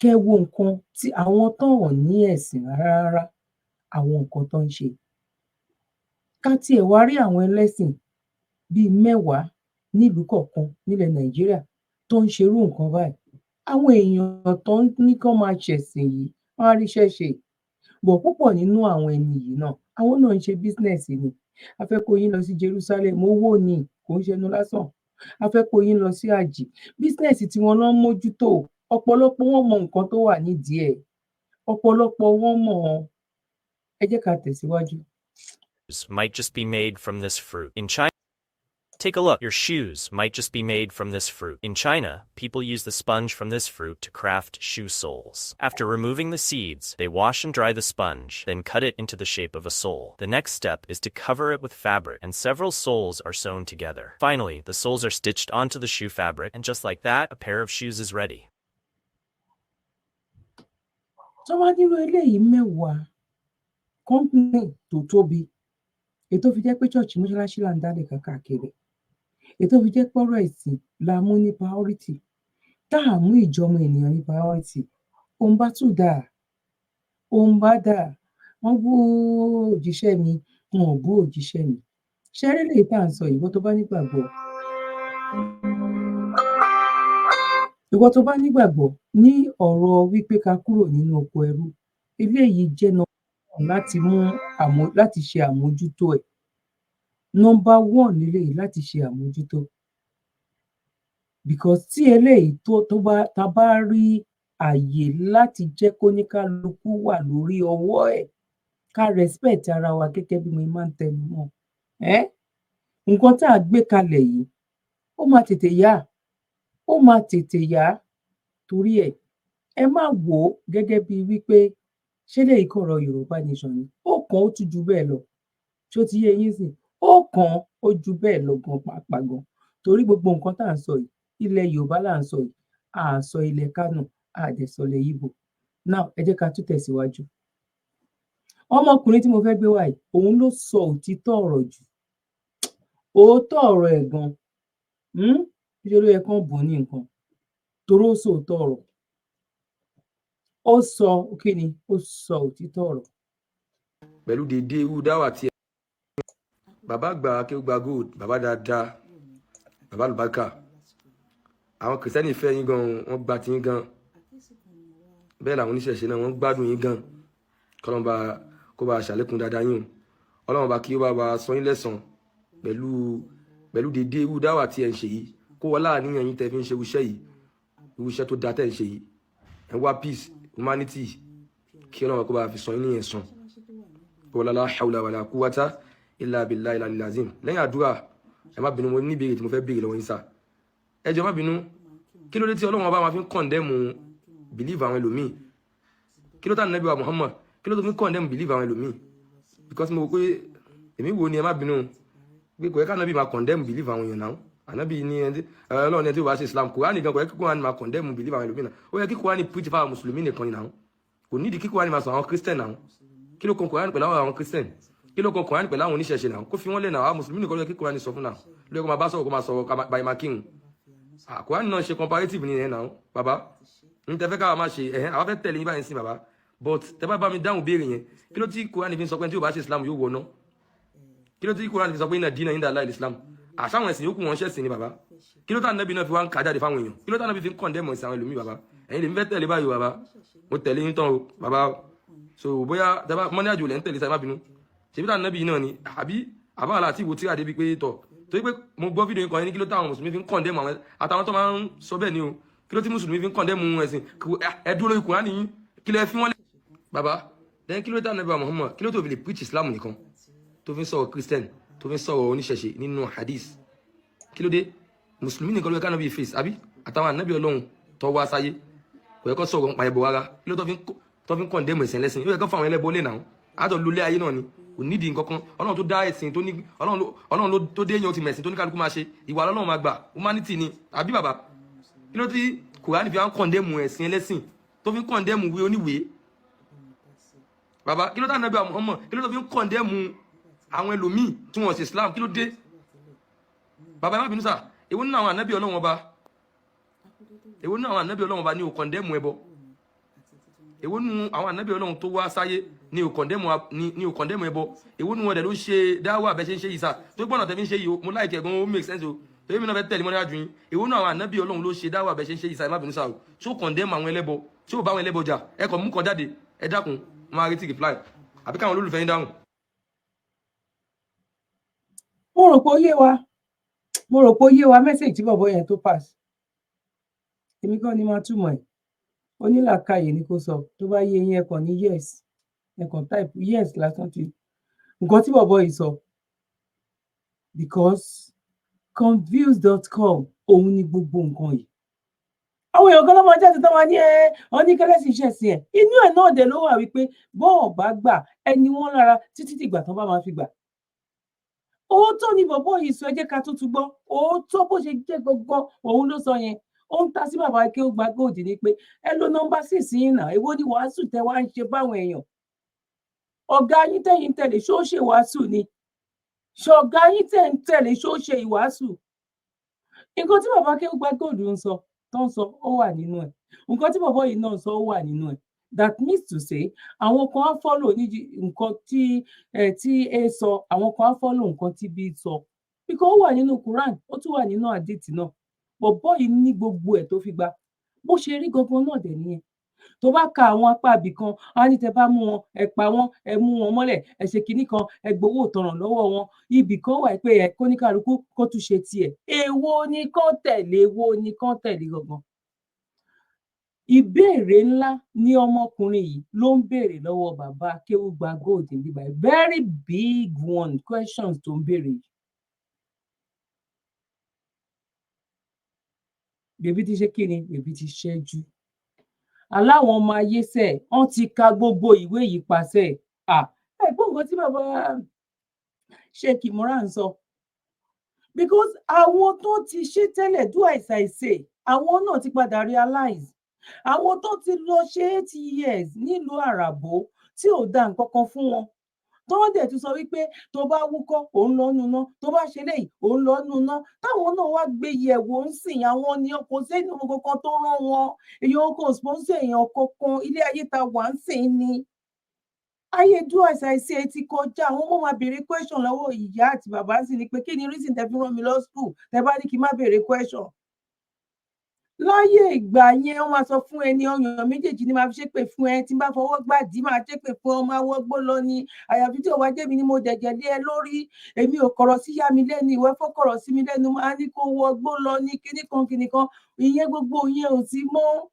kẹ́ wo nǹkan tí àwọn tán ò ní ẹ̀sìn rárá rárá, àwọn nǹkan tó ń ṣe. Ká tiẹ̀ wá rí àwọn ẹlẹ́sìn bíi 10 nílùú kọ̀ọ̀kan nílẹ̀ Nàìjíríà tó ń ṣerú nǹkan báyìí, àwọn èèyàn tó ń ní kán máa ṣẹ̀sìn yìí, wọ́n á ríṣẹ́ ṣe. But púpọ̀ nínú àwọn ẹni yìí náà, àwọn náà ń ṣe business ni. A fẹ́ kó yín lọ sí Jerusalem, owó ni, kò ń ṣẹnu lásán. A fẹ́ kó yín lọ sí àjì, business tí wọ́n lọ ń mójútó. Ọ̀pọ̀lọpọ̀ wọn mọ nǹkan tó wà nídìí ẹ̀, ọ̀pọ̀lọpọ̀ wọn mọ̀ ọ́n. Ẹ jẹ́ ká tẹ̀síwájú. Might just be made from this fruit. In China, take a look. Your shoes might just be made from this fruit. In China, people use the sponge from this fruit to craft shoe soles. After removing the seeds, they wash and dry the sponge, then cut it into the shape of a sole. The next step is to cover it with fabric, and several soles are sewn together. Finally, the soles are stitched onto the shoe fabric, and just like that, a pair of shoes is ready. Tó bá nírú eléyìí 10, company tó tóbi, èyí tó fi jẹ́ pé church, mọ́ṣáláṣí là ń dálẹ̀ káàkiri, èyí tó fi jẹ́ pọ́rọ̀ ẹ̀sìn la mú ní priority, tá à mú ìjọmọ ènìyàn ní priority, òun bá tún dáa, òun bá dáa. Wọ́n bú òjíṣẹ́ mi, wọn ò bú òjíṣẹ́ mi. Ṣé rí eléyìí tá à ń sọ yìí, ìwọ tó bá nígbàgbọ́ ní ọ̀rọ̀ wípé ká kúrò nínú oko ẹrú, eléyìí jẹ́ number one láti mú àmó láti ṣe àmójútó ẹ̀. Number one leléyìí láti ṣe àmójútó, because tí eléyìí tó bá tá bá rí àyè láti jẹ́ kóníkálukú wà lórí ọwọ́ ẹ̀, ká respect ara wa gẹ́gẹ́ bí mo ṣe máa ń tẹnu mọ́ ọn, nǹkan tá a gbé kalẹ̀ yìí, ó máa tètè yá, ó máa tètè yá. Torí ẹ̀, ẹ má wò ó gẹ́gẹ́ bíi wípé ṣé eléyìí kọ́ ọ̀rọ̀ Yorùbá nation ni. Ó kàn án, ó tún ju bẹ́ẹ̀ lọ. Ṣó ti yé yín sìn? Ó kàn án, ó ju bẹ́ẹ̀ lọ gan pàápàá gan, torí gbogbo nǹkan tá à ń sọ yìí, ilẹ̀ Yorùbá là ń sọ yìí. A à sọ ilẹ̀ Kánò, a à dẹ̀ sọ ilẹ̀ Ìgbò. Now, ẹ jẹ́ ká tún tẹ̀síwájú. Ọmọkùnrin tí mo fẹ́ gbé wá yìí, òun ló sọ òtítọ́ ọ̀rọ̀ jù, òótọ́ ọ̀rọ̀ ẹ̀ gan. Níṣe ló yẹ kán bùn ún ní nǹkan, torí ó sòótọ́ ọ̀rọ̀. Ó sọ kí ni? Ó sọ òtítọ́ ọ̀rọ̀. Pẹ̀lú dédé irú dáwà tí bàbá àgbà Akéwùgbà Gold, bàbá dáadáa, bàbá àlùbáríkà, àwọn kìrìsìtẹ́nì fẹ́ yín gan, wọ́n gba tiyín gan. Bẹ́ẹ̀ làwọn oníṣẹ̀ṣe náà, wọ́n gbádùn yín gan. Kọ́lọ́n bá kó bá ṣàlékún dáadáa yín o. Ọlọ́run bá kí ó bá wa san yín lẹ́san pẹ̀lú dédé irú dáwà tí ẹ̀ ń ṣe yìí, kó wọlé àníyàn yín tẹ́ fi ń ṣe irúṣẹ́ yìí, irúṣẹ́ tó dáa tẹ́ ń ṣe yìí. Ẹ̀ ń wá peace, humanity, kí Ọlọ́run kó bá fi san yín ní ẹ̀san. Wala la hawla wala quwwata illa billahi al-aliyyil azim. Lẹ́yìn àdúrà, ẹ má bínú, mo ní ìbéèrè tí mo fẹ́ béèrè lọ́wọ́ yín sá. Ẹ jọ̀ọ́, má bínú, kí ló dé tí Ọlọ́run ọba máa fi ń condemn believe àwọn ẹlòmíì? Kí ló tá nàbí wa Muhammad, kí ló tó fi ń condemn believe àwọn ẹlòmíì? Because mo rò pé èmi wo ni, ẹ má bínú, pé kò yẹ ká nàbí máa condemn believe àwọn èèyàn náà. Ànábì ní ẹni Ọlọ́run ní ẹni tí ó bá ṣe Islam, Kùránì gan, kò yẹ kí Kùránì máa condemn believe àwọn ẹlòmíì náà. Ó yẹ kí Kùránì preach fáwọn mùsùlùmí nìkan ni náà. Kò nídìí kí Kùránì máa sọ àwọn Christian náà. Kí ló kan Kùránì pẹ̀lú àwọn Christian? Kí ló kan Kùránì pẹ̀lú àwọn oníṣẹ̀ṣe náà? Kó fi wọ́n lẹ̀ náà. Àwọn mùsùlùmí nìkan ló yẹ kí Kùránì sọ fún náà, ló yẹ kó máa bá sọ̀rọ̀, kó máa sọ̀rọ̀ báyìí, máa kírun. Kùránì náà ṣe comparative ni ẹ̀ náà. Bàbá ń tẹ́ fẹ́ káwa máa ṣe ẹ̀hẹ́n, àwa fẹ́ tẹ̀lé yín báyìí sí, bàbá, but tẹ́ bá bá mi dáhùn béèrè yẹn, kí ló tí Kùránì fi ń sọ pé tí ò bá ṣe Islam yóò wọ̀ náà? Kí ló tí Kùránì fi sọ pé إن الدين عند الله الإسلام? Àṣàwọn ẹ̀sìn yòókù wọn ṣẹ̀sìn ni, bàbá. Kí ló tá nàbí náà fi wá ń kà jáde fáwọn èèyàn? Kí ló tá nàbí fi ń condemn ẹ̀sìn àwọn ẹlòmíì? Bàbá, ẹ̀yin lèmi fẹ́ tẹ̀lé báyìí o. Bàbá, mo tẹ̀lé yín tán o, bàbá. So bóyá dábàá mọ́ní àjò lẹ́ ń tẹ̀lé sáyé, má bínú, ṣèbí tá nàbí náà ni àbí àbá àlà àti ìwò tíra débi pé tọ̀, torí pé mo gbọ́ fídíò yín kan ní, kí ló táwọn mùsùlùmí fi ń condemn àwọn àtàwọn tó máa ń sọ bẹ́ẹ̀ ni o? Kí ló tí mùsùlùmí fi ń condemn ẹ̀sìn? Ẹ dúró lórí Kùránì yín, kí lẹ fi wọ́n lé, bàbá? Then kí ló tá nàbí wa Muhammad, kí ló tó fi lè preach Islam nìkan, tó fi ń sọ̀rọ̀ Christian, tó fi ń sọ̀rọ̀ oníṣẹ̀ṣe nínú hadith? Kí ló dé? Mùsùlùmí nìkan ló yẹ kánábì face, àbí àtàwọn ànábì Ọlọ́run tó wá sáyé, kò yẹ kó sọ̀rọ̀ nípa ẹbọ rárá. Kí ló tó fi ń condemn ẹ̀sìn lẹ́sìn? Ó yẹ kó fún àwọn ẹlẹ́bọ lé náà. Àjọ lulẹ̀ ayé náà ni, kò nídìí nǹkan kan. Ọlọ́run tó dá ẹ̀sìn tó ní, Ọlọ́run ló tó dé èèyàn ti mẹ̀sìn tó ní kálukú máa ṣe ìwà, Ọlọ́run máa gbà humanity ni, àbí bàbá? Kí ló tí Kùránì fi wá ń condemn ẹ̀sìn ẹlẹ́sìn, tó fi ń condemn wí oníwèé, bàbá? Kí ló tá nàbí Muhammad, kí ló tó fi ń condemn àwọn ẹlòmíì tí wọ́n ṣe Islam? Kí ló dé, bàbá? Ẹ má bínú sà. Èwo nínú àwọn ànábì Ọlọ́run ọba, èwo nínú àwọn ànábì Ọlọ́run ọba ní ò condemn ẹbọ? Èwo nínú àwọn ànábì Ọlọ́run tó wá sáyé ní ò condemn ẹbọ? Èwo nínú wọn dẹ̀ ló ṣe dáwà bẹ́ẹ̀ ṣe ń ṣe yìí sà? Tó gbọ́nà tẹ́ fi ń ṣe yìí, mo like ẹ̀ gan, ó make sense o, torí mi náà fẹ́ tẹ̀lé mọ́ni àjù yín. Èwo nínú àwọn ànábì Ọlọ́run ló ṣe dáwà bẹ́ẹ̀ ṣe ń ṣe yìí sà? Ẹ má bínú sà o. Ṣó condemn àwọn ẹlẹ́bọ? Ṣó bá àwọn ẹlẹ́bọ jà? Ẹ kàn mú kan jáde. Ẹ dákun, máa retí reply àbí káwọn olólùfẹ́ yín dáhùn. Mo rò pé ó yé wa, mo rò pé ó yé wa. Message tí bọ̀bọ̀ yẹn tó pass, èmi kọ́ ni máa túmọ̀ ẹ̀, onílàákàyè ni kò sọ. Tó bá yé yín, ẹ kàn ní yes, ẹ kàn type yes lásán ti nǹkan tí bọ̀bọ̀ yìí sọ, because confused.com òun ni gbogbo nǹkan yìí. Àwọn èèyàn kan ló máa jáde tán, máa ní ẹ ọ ní kẹlẹ́sì ṣẹ̀sìn ẹ̀. Inú ẹ̀ náà dẹ̀ ló wà wípé bọ́ọ̀ bá gbà ẹni wọ́n lára títí dìgbà tán bá máa fi gbà. Òótọ́ ni bọ̀bọ́ yìí sọ. Ẹ jẹ́ ká tuntun gbọ́. Òótọ́ bó ṣe jẹ́ gangan òun ló sọ yẹn. Ó ń ta sí bàbá kí ó gba gold ni pé ẹ lo number 6 yín náà. Èwo ni wàásù tẹ wá ń ṣe báwọn èèyàn? Ọ̀gá yín tẹ̀yìn tẹ̀lé, ṣó ṣe wàásù ni? Ṣọ̀gá yín tẹ̀ ń tẹ̀lé, ṣó ṣe ìwàásù? Nǹkan tí bàbá kí ó gba gold ń sọ, tó ń sọ, ó wà nínú ẹ̀. Nǹkan tí bàbá yìí náà sọ, ó wà nínú ẹ̀. That means to say, àwọn kan á follow ní nǹkan tí ẹ tí A sọ, àwọn kan á follow nǹkan tí B sọ, because ó wà nínú Quran, ó tún wà nínú àdìtì náà. Bọ̀bọ́ yìí ní gbogbo ẹ̀ tó fi gba bó ṣe rí gangan náà dẹ̀ nìyẹn. Tó bá ka àwọn apá ibì kan, á ní tẹ bá mú wọn, ẹ pa wọn, ẹ mú wọn mọ́lẹ̀, ẹ ṣe kinní kan, ẹ gbowó ìtanràn lọ́wọ́ wọn. Ibì kan wà pé ẹ kóníkàlùkù kó tún ṣe tiẹ̀. Èwo ni kán tẹ̀lé? Èwo ni kán tẹ̀lé gangan? Ìbéèrè ńlá ní ọmọkùnrin yìí ló ń béèrè lọ́wọ́ bàbá Akéwùgbà Gold níbí. Very big one, questions tó ń béèrè yìí. Bèbí ti ṣe kí ni? Bèbí ti ṣẹ́jú aláwọn ọmọ ayé sẹ, wọn ti ka gbogbo ìwé yìí pàṣẹ. Ẹ gbọ́ nǹkan tí bàbá Sheikh Imran sọ, because àwọn tó ti ṣe tẹ́lẹ̀, do as I say, àwọn náà ti padà realize. Àwọn tó ti lọ ṣe 8 years nílùú àràbò tí ò dá nǹkan kan fún wọn, tó wọ́n dẹ̀ tún sọ wípé tó bá wúkọ́, òun lọ nu ná, tó bá ṣe léyìí, òun lọ nu ná, táwọn náà wá gbé yẹ̀wò ń sìn. Àwọn ni kò sẹ́ni kankan tó rán wọn, èèyàn kò sponsor èèyàn kankan. Ilé ayé ta wà ń sìn ni ayé do as I say ti kọjá. Àwọn ọmọ máa béèrè question lọ́wọ́ ìyá àti bàbá sì ni pé kí ni reason tẹ́ fi rán mi lọ school, tẹ́ bá ní kí n má béèrè question? Láyé ìgbà yẹn, wọ́n máa sọ fún ẹni ọyàn méjèèjì ni máa fi ṣépè fún ẹ, tí n bá fọwọ́ gbàdí máa ṣépè fún ọ, máa wọgbó lọ ni, àyàfi tí ò wá jẹ́mi ni mo dẹ̀jẹ̀ lé ẹ lórí. Èmi ò kọ̀rọ̀ sí yá mi lẹ́nu, ìwẹ́ fọ́kọ̀rọ̀ sí mi lẹ́nu, máa ní kó wọgbó lọ ní kíní kan kíní kan. Ìyẹn gbogbo ìyẹn ò sí mọ́.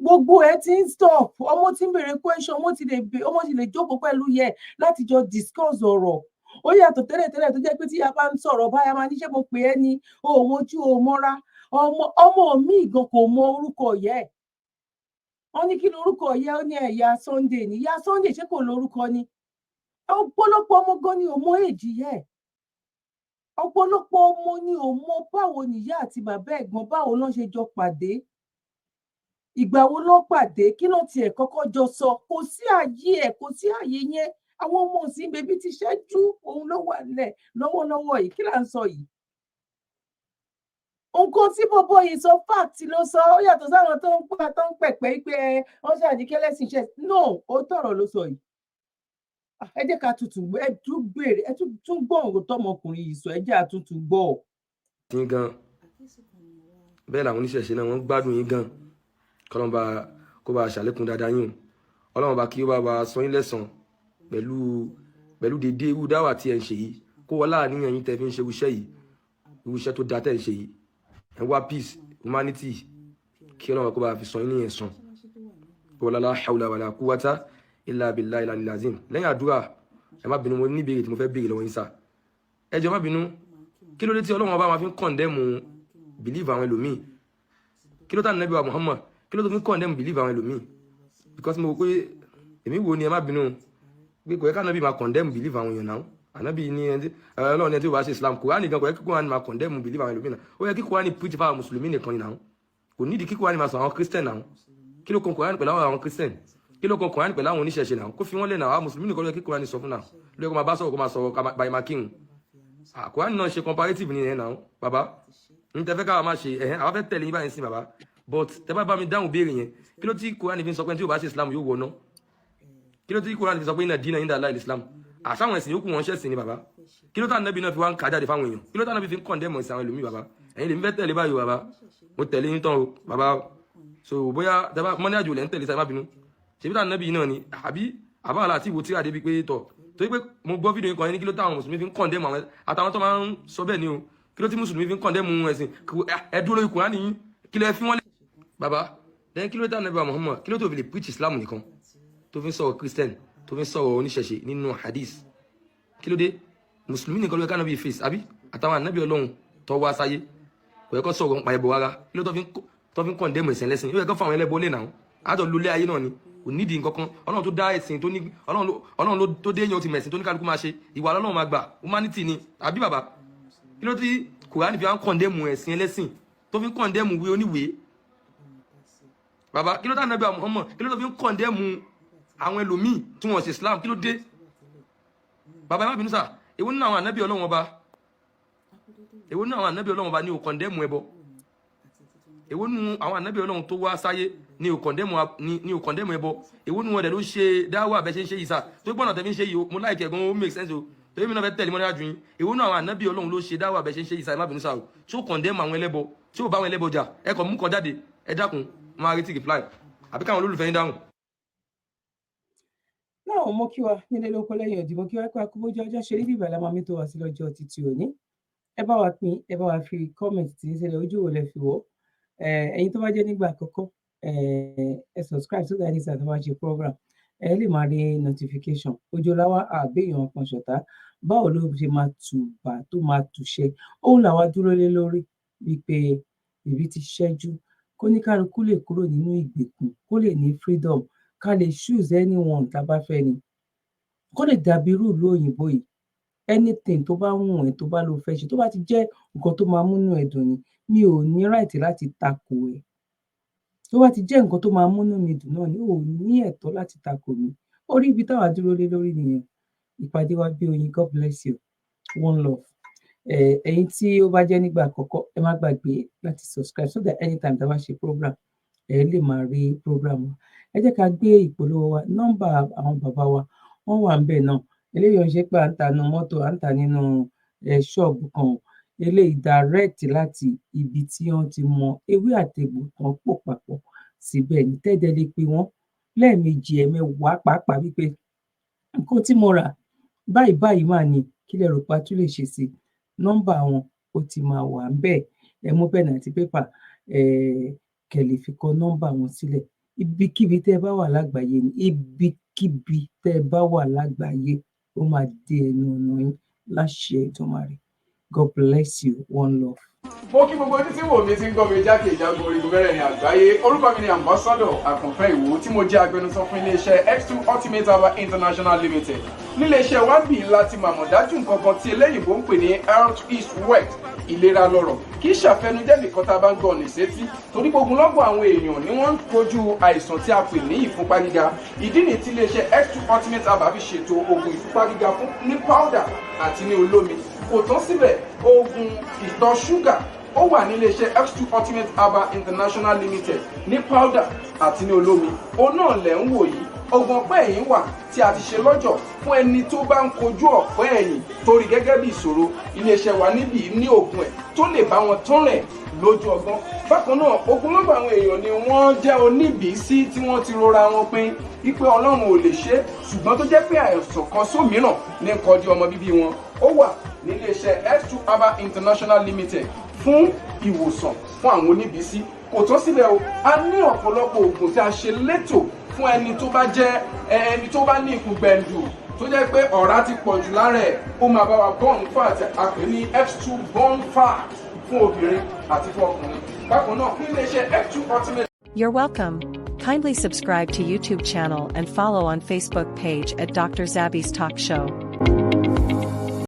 Gbogbo ẹ ti ń stop. Ọmọ tí ń béèrè question, ọmọ ti lè jókòó pẹ̀lú yẹ láti jọ discuss ọ̀rọ̀. Ó yàtọ̀ tẹ́lẹ̀tẹ́lẹ̀ tó jẹ́ pé tí a bá ń sọ̀rọ̀ báyà, máa níṣẹ́ mo pè é ní òun ojú ò mọ́ra. Ọmọ mi gan kò mọ orúkọ yẹ ẹ̀. Wọ́n ní kí lorúkọ ìyá? Ó ní ẹ̀yà Sunday ní ìyá Sunday. Ṣé kò lórúkọ ni? Ọ̀pọ̀lọpọ̀ ọmọ gan ni ò mọ èjì yẹ ẹ̀. Ọ̀pọ̀lọpọ̀ ọmọ ni ò mọ báwo nìyá àti bàbá ẹ̀gbọ́n, báwo ló ṣe jọ pàdé, ìgbà wo ló pàdé, kí ló tiẹ̀ kọ́kọ́ jọ sọ. Kò sí ààyè ẹ̀, kò sí ààyè yẹn. Àwọn ọmọ òsín bèbí ti ṣẹ́jú, òun ló wà nílẹ̀ lọ́wọ́lọ́wọ́ yìí. Kí là ń sọ yìí? Nǹkan tí bọ́bọ́ yìí sọ, fact ló sọ. Ó yàtọ̀ sáwọn tó ń pa, tó ń pẹ̀pẹ́ pé wọ́n ṣàníkẹ́lẹ́sìn ṣe no. Ó tọ̀rọ̀ ló sọ yìí. Ẹ jẹ́ ká tutù, ẹ tún béèrè, ẹ tún gbọ́ ọ̀rọ̀ tọmọkùnrin yìí sọ. Ẹ jẹ́ àtúntún gbọ́. Yín gan bẹ́ẹ̀ làwọn oníṣẹ̀ṣe náà, wọ́n gbádùn yín gan. Kọ́lọ́n bá kó bá ṣàlékún dáadáa yín o. Ọlọ́run bá kí ó bá wa sọ yín lẹ́sàn pẹ̀lú dédé irú dáwà tí ẹ̀ ń ṣe yìí, kó wọlá àníyàn yín tẹ́ fi ń ṣe irúṣẹ́ yìí, irúṣẹ́ tó da tẹ́ ń ṣe yìí. Ẹ̀ ń wá peace, humanity, kí Ọlọ́run kó bá fi sọ yín ní ẹ̀san, kó wọlá la hawla wala quwwata illa billahi al azim. Lẹ́yìn àdúrà, ẹ má bínú, mo ní ìbéèrè tí mo fẹ́ béèrè lọ́wọ́ yín sá. Ẹ jọ̀ọ́, má bínú, kí ló dé tí Ọlọ́run ọba máa fi ń condemn believe àwọn ẹlòmíì? Kí ló tà Nábì wa Muhammad, kí ló tó fi ń condemn believe àwọn ẹlòmíì? Because mo rò pé èmi wo ni, ẹ má bínú, pé kò yẹ ká Nábì máa condemn believe àwọn èèyàn náà. Ànábì ní ẹni Ọlọ́run ní ẹni tí ó bá ṣe Islam. Kùránì gan, kò yẹ kí Kùránì máa condemn believe àwọn ẹlòmíì náà. Ó yẹ kí Kùránì preach fáwọn mùsùlùmí nìkan náà. Kò nídìí kí Kùránì máa sọ àwọn Christian náà. Kí ló kan Kùránì pẹ̀lú àwọn Christian? Kí ló kan Kùránì pẹ̀lú àwọn oníṣẹ̀ṣe náà? Kó fi wọ́n lẹ̀ náà. Àwọn mùsùlùmí nìkan ló yẹ kí Kùránì sọ fún náà, ló yẹ kó máa bá sọ̀rọ̀, kó máa sọ̀rọ̀ báyìí, máa kírun. Kùránì náà ṣe comparative nìyẹn náà. Bàbá n tẹ fẹ́ káwa máa ṣe ẹ̀hẹ́n, àwa fẹ́ tẹ̀lé yín báyìí sí bàbá, but tẹ bá bá mi dáhùn béèrè yẹn, kí ló tí Kùránì fi ń sọ pé tí o bá ṣe Islam yóò wọ̀ ná? Kí ló tí Kùránì fi sọ pé inna dina inda Allah Islam? Àṣàwọn ẹ̀sìn yòókù wọn ṣẹ̀sìn ni bàbá. Kí ló tá Nábì náà fi wá ń kà jáde fáwọn èèyàn? Kí ló tá Nábì fi ń condemn ẹ̀sìn àwọn ẹlòmíì? Bàbá, ẹ̀yin lèmi fẹ́ tẹ̀lé báyìí o. Bàbá, mo tẹ̀lé yín tán o bàbá. So bóyá tẹ bá mọ́ní àjò lẹ́ ń tẹ̀lé sáyé, má bínú, ṣèbí tá Nábì náà ni àbí àbáwọlá àti ìwò tíra débi pé tọ̀, torí pé mo gbọ́ fídíò yín kan ní, kí ló táwọn mùsùlùmí fi ń condemn àwọn àtàwọn tó máa ń sọ bẹ́ẹ̀ ni o? Kí ló tí mùsùlùmí fi ń condemn ẹ̀sìn? Ẹ dúró lórí Kùránì yín, kí lẹ fi wọ́n lé bàbá? Then kí ló tá Nábì Muhammad, kí ló tó fi lè preach Islam nìkan, tó fi ń sọ̀rọ̀ Christian, tó fi ń sọ̀rọ̀ oníṣẹ̀ṣe nínú hadith? Kí ló dé? Mùsùlùmí nìkan ló yẹ kánábì face, àbí àtàwọn ànábì Ọlọ́run tó wá sáyé, kò yẹ kó sọ̀rọ̀ nípa ẹbọ rárá. Kí ló tó fi ń condemn ẹ̀sìn lẹ́sìn? Ó yẹ kó fún àwọn ẹlẹ́bọ lé náà. Àjọ lulẹ̀ ayé náà ni, kò nídìí nǹkan kan. Ọlọ́run tó dá ẹ̀sìn tó ní, Ọlọ́run ló tó dé èèyàn ti mẹ̀sìn tó ní kálukú máa ṣe. Ìwà Ọlọ́run máa gbà, humanity ni, àbí bàbá? Kí ló tí Kùránì fi wá ń condemn ẹ̀sìn ẹlẹ́sìn, tó fi ń condemn wí oníwèé? Bàbá, kí ló dá Ànábì Muhammad, kí ló tó fi ń condemn àwọn ẹlòmíì tí wọ́n ṣe Islam? Kí ló dé? Bàbá, ẹ má bínú sà, èwo nínú àwọn ànábì Ọlọ́run ọba, èwo nínú àwọn ànábì Ọlọ́run ọba ní ò condemn ẹbọ? Èwo nínú àwọn ànábì Ọlọ́run tó wá sáyé ní ò condemn ẹbọ? Èwo nínú wọn dẹ̀ ló ṣe dáwà bẹ́ẹ̀ ṣe ń ṣe yìí sà? Tó gbọ́nà tẹ́ fi ń ṣe yìí o, mo like ẹ̀ gan, ó make sense o, torí mi náà fẹ́ tẹ̀lé mọ́ni àjù yín. Èwo nínú àwọn ànábì Ọlọ́run ló ṣe dáwà bẹ́ẹ̀ ṣe ń ṣe yìí sà? Ẹ má bínú sà o, tí ó condemn àwọn ẹlẹ́bọ, tí ó bá àwọn ẹlẹ́bọ jà? Ẹ kàn mú kan jáde. Ẹ dákun, máa retí reply àbí káwọn olólùfẹ́ yín dáhùn. Náà mo kí wa nílé lóko, lẹ́yìn òdì, mo kí wa pé akóbójú ọjọ́ ṣe rí. Bíbá la máa mi tó wá sí lọ́jọ́ títí òní. Ẹ bá wa pín, ẹ bá wa fi comment tí ń ṣẹlẹ̀, ojú wo lẹ fi wò ó? Ẹ̀yin tó bá jẹ́ nígbà àkọ́kọ́, ẹ subscribe so that anytime tó bá ṣe program, ẹ lè máa rí notification. Ojúláwá àbẹ̀yàn kan ṣọ̀tá, báwo ló ṣe máa tùbà tó máa tùṣẹ? Òun làwa dúró lé lórí wípé ìbí ti ṣẹ́jú, kó ní kálukú lè kúrò nínú ìgbèkùn, kó lè ní freedom, ká lè choose anyone tá a bá fẹ́ ni, kó lè dàbí irú ìlú òyìnbó yìí. Anything tó bá wù ẹ́, tó bá lọ fẹ́ ṣe, tó bá ti jẹ́ nǹkan tó máa múnú ẹ dùn ni, mi ò ní right láti takò ẹ́. Tó bá ti jẹ́ nǹkan tó máa múnú mi dùn náà ni, ò ní ẹ̀tọ́ láti takò mí. Orí ibi táwa dúró lé lórí nìyẹn. Ìpàdé wa bí oyin. God bless you, one love. Ẹ̀yin tí ó bá jẹ́ nígbà àkọ́kọ́, ẹ má gbàgbé láti subscribe so that anytime tá a bá ṣe program, ẹ lè máa rí program wa. Ẹ jẹ́ ká gbé ìpolówó wa. Nọ́mbà àwọn bàbá wa, wọ́n wà ńbẹ̀ náà. Eléyìí ò ń ṣe pé à ń tà nínú mọ́tò, à ń tà nínú ṣọ́ọ̀bù kan o. Eléyìí direct láti ibi tí wọ́n ti mọ ewé àtegbò tán pò papọ̀ síbẹ̀ ní tẹ́ẹ̀dẹ̀ lè pè wọ́n lẹ́ẹ̀mejì, ẹ̀ẹ̀mẹwàá pàápàá, wípé nǹkan tí mo rà báyìí báyìí mà ní, kí lẹ rò pé a tún lè ṣe sí i? Nọ́mbà wọn ó ti máa wà ńbẹ̀. Ẹ mú pen àti pépà kẹ́ lè fi kọ nọ́mbà wọn sílẹ̀. Ibikíbi tẹ́ ẹ bá wà lágbàáyé ni, ibikíbi tẹ́ ẹ bá wà lágbàáyé, ó máa dé ẹnu ọ̀nà yín láṣẹ Èdùmàrè. God bless you, one love. Mo kí gbogbo ojú tí wò mí, tí ń gbọ́ mi jákè ìjágbó orígun mẹ́rẹ̀ẹ̀rin àgbáyé. Orúkọ mi ni Ambassador Àkànfẹ́ Ìwò, tí mo jẹ́ agbẹnusọ fún iléeṣẹ́ X2 Ultimate Herbal International Limited. Níléeṣẹ́ wa ń bì láti màmọ̀ dájú nǹkan kan tí eléyìnbó ń pè ní health is wealth, ìlera lọ́rọ̀. Kì í ṣàfẹnujẹ́ nìkan tá a bá ń gbọ́ ọ̀nà ìsétí, torí gbogbo lọ́gbọ̀n àwọn èèyàn ni wọ́n ń kojú àìsàn tí a pè ní ìfúnpá gíga. Ìdí nìyí tí iléeṣẹ́ X2 Ultimate Herbal fi ṣètò oògùn ìfúnpá gíga fún ní powder àti ní olómi. Kò tán síbẹ̀, oògùn ìtọ̀ ṣúgà ó wà ní iléeṣẹ́ X2 Ultimate Herbal International Limited ní powder àti ní olómi. Òun náà lẹ̀ ń wò yìí. Oògùn ọ̀pẹ́ ẹ̀yìn wà tí a ti ṣe lọ́jọ̀ fún ẹni tó bá ń kojú ọ̀pẹ́ ẹ̀yìn torí gẹ́gẹ́ bí ìṣòro. Iléeṣẹ́ wa níbí ní oògùn ẹ̀ tó lè bá wọn tán rẹ̀ lójú ọgbọ́n. Bákan náà, ogunlọ́gọ̀ àwọn èèyàn ni wọ́n jẹ́ oníbìísí tí wọ́n ti rora wọn pin wípé Ọlọ́run ò lè ṣe é, ṣùgbọ́n tó jẹ́ pé àìsàn kan sómìíràn ní kọjú ọmọ bíbí wọn. Ó wà níléeṣẹ́ S2 Herbal International Limited fún ìwòsàn fún àwọn oníbìísí. Kò tán síbẹ̀ o, a ní ọ̀pọ̀lọpọ̀ oògùn tí a ṣe létò fún ẹni tó bá jẹ́ ẹni tó bá ní ikùn gbẹ̀ǹdù, tó jẹ́ pé ọ̀rá ti pọ̀ jù lára ẹ̀. Ó máa bá wa burn fat, a pè ní X2 burn fat, fún obìnrin àti fún ọkùnrin. Bákan náà, níléeṣẹ́ X2 Ultimate. You're welcome. Kindly subscribe to YouTube channel and follow on Facebook page at Dr. Zabby's Talk Show.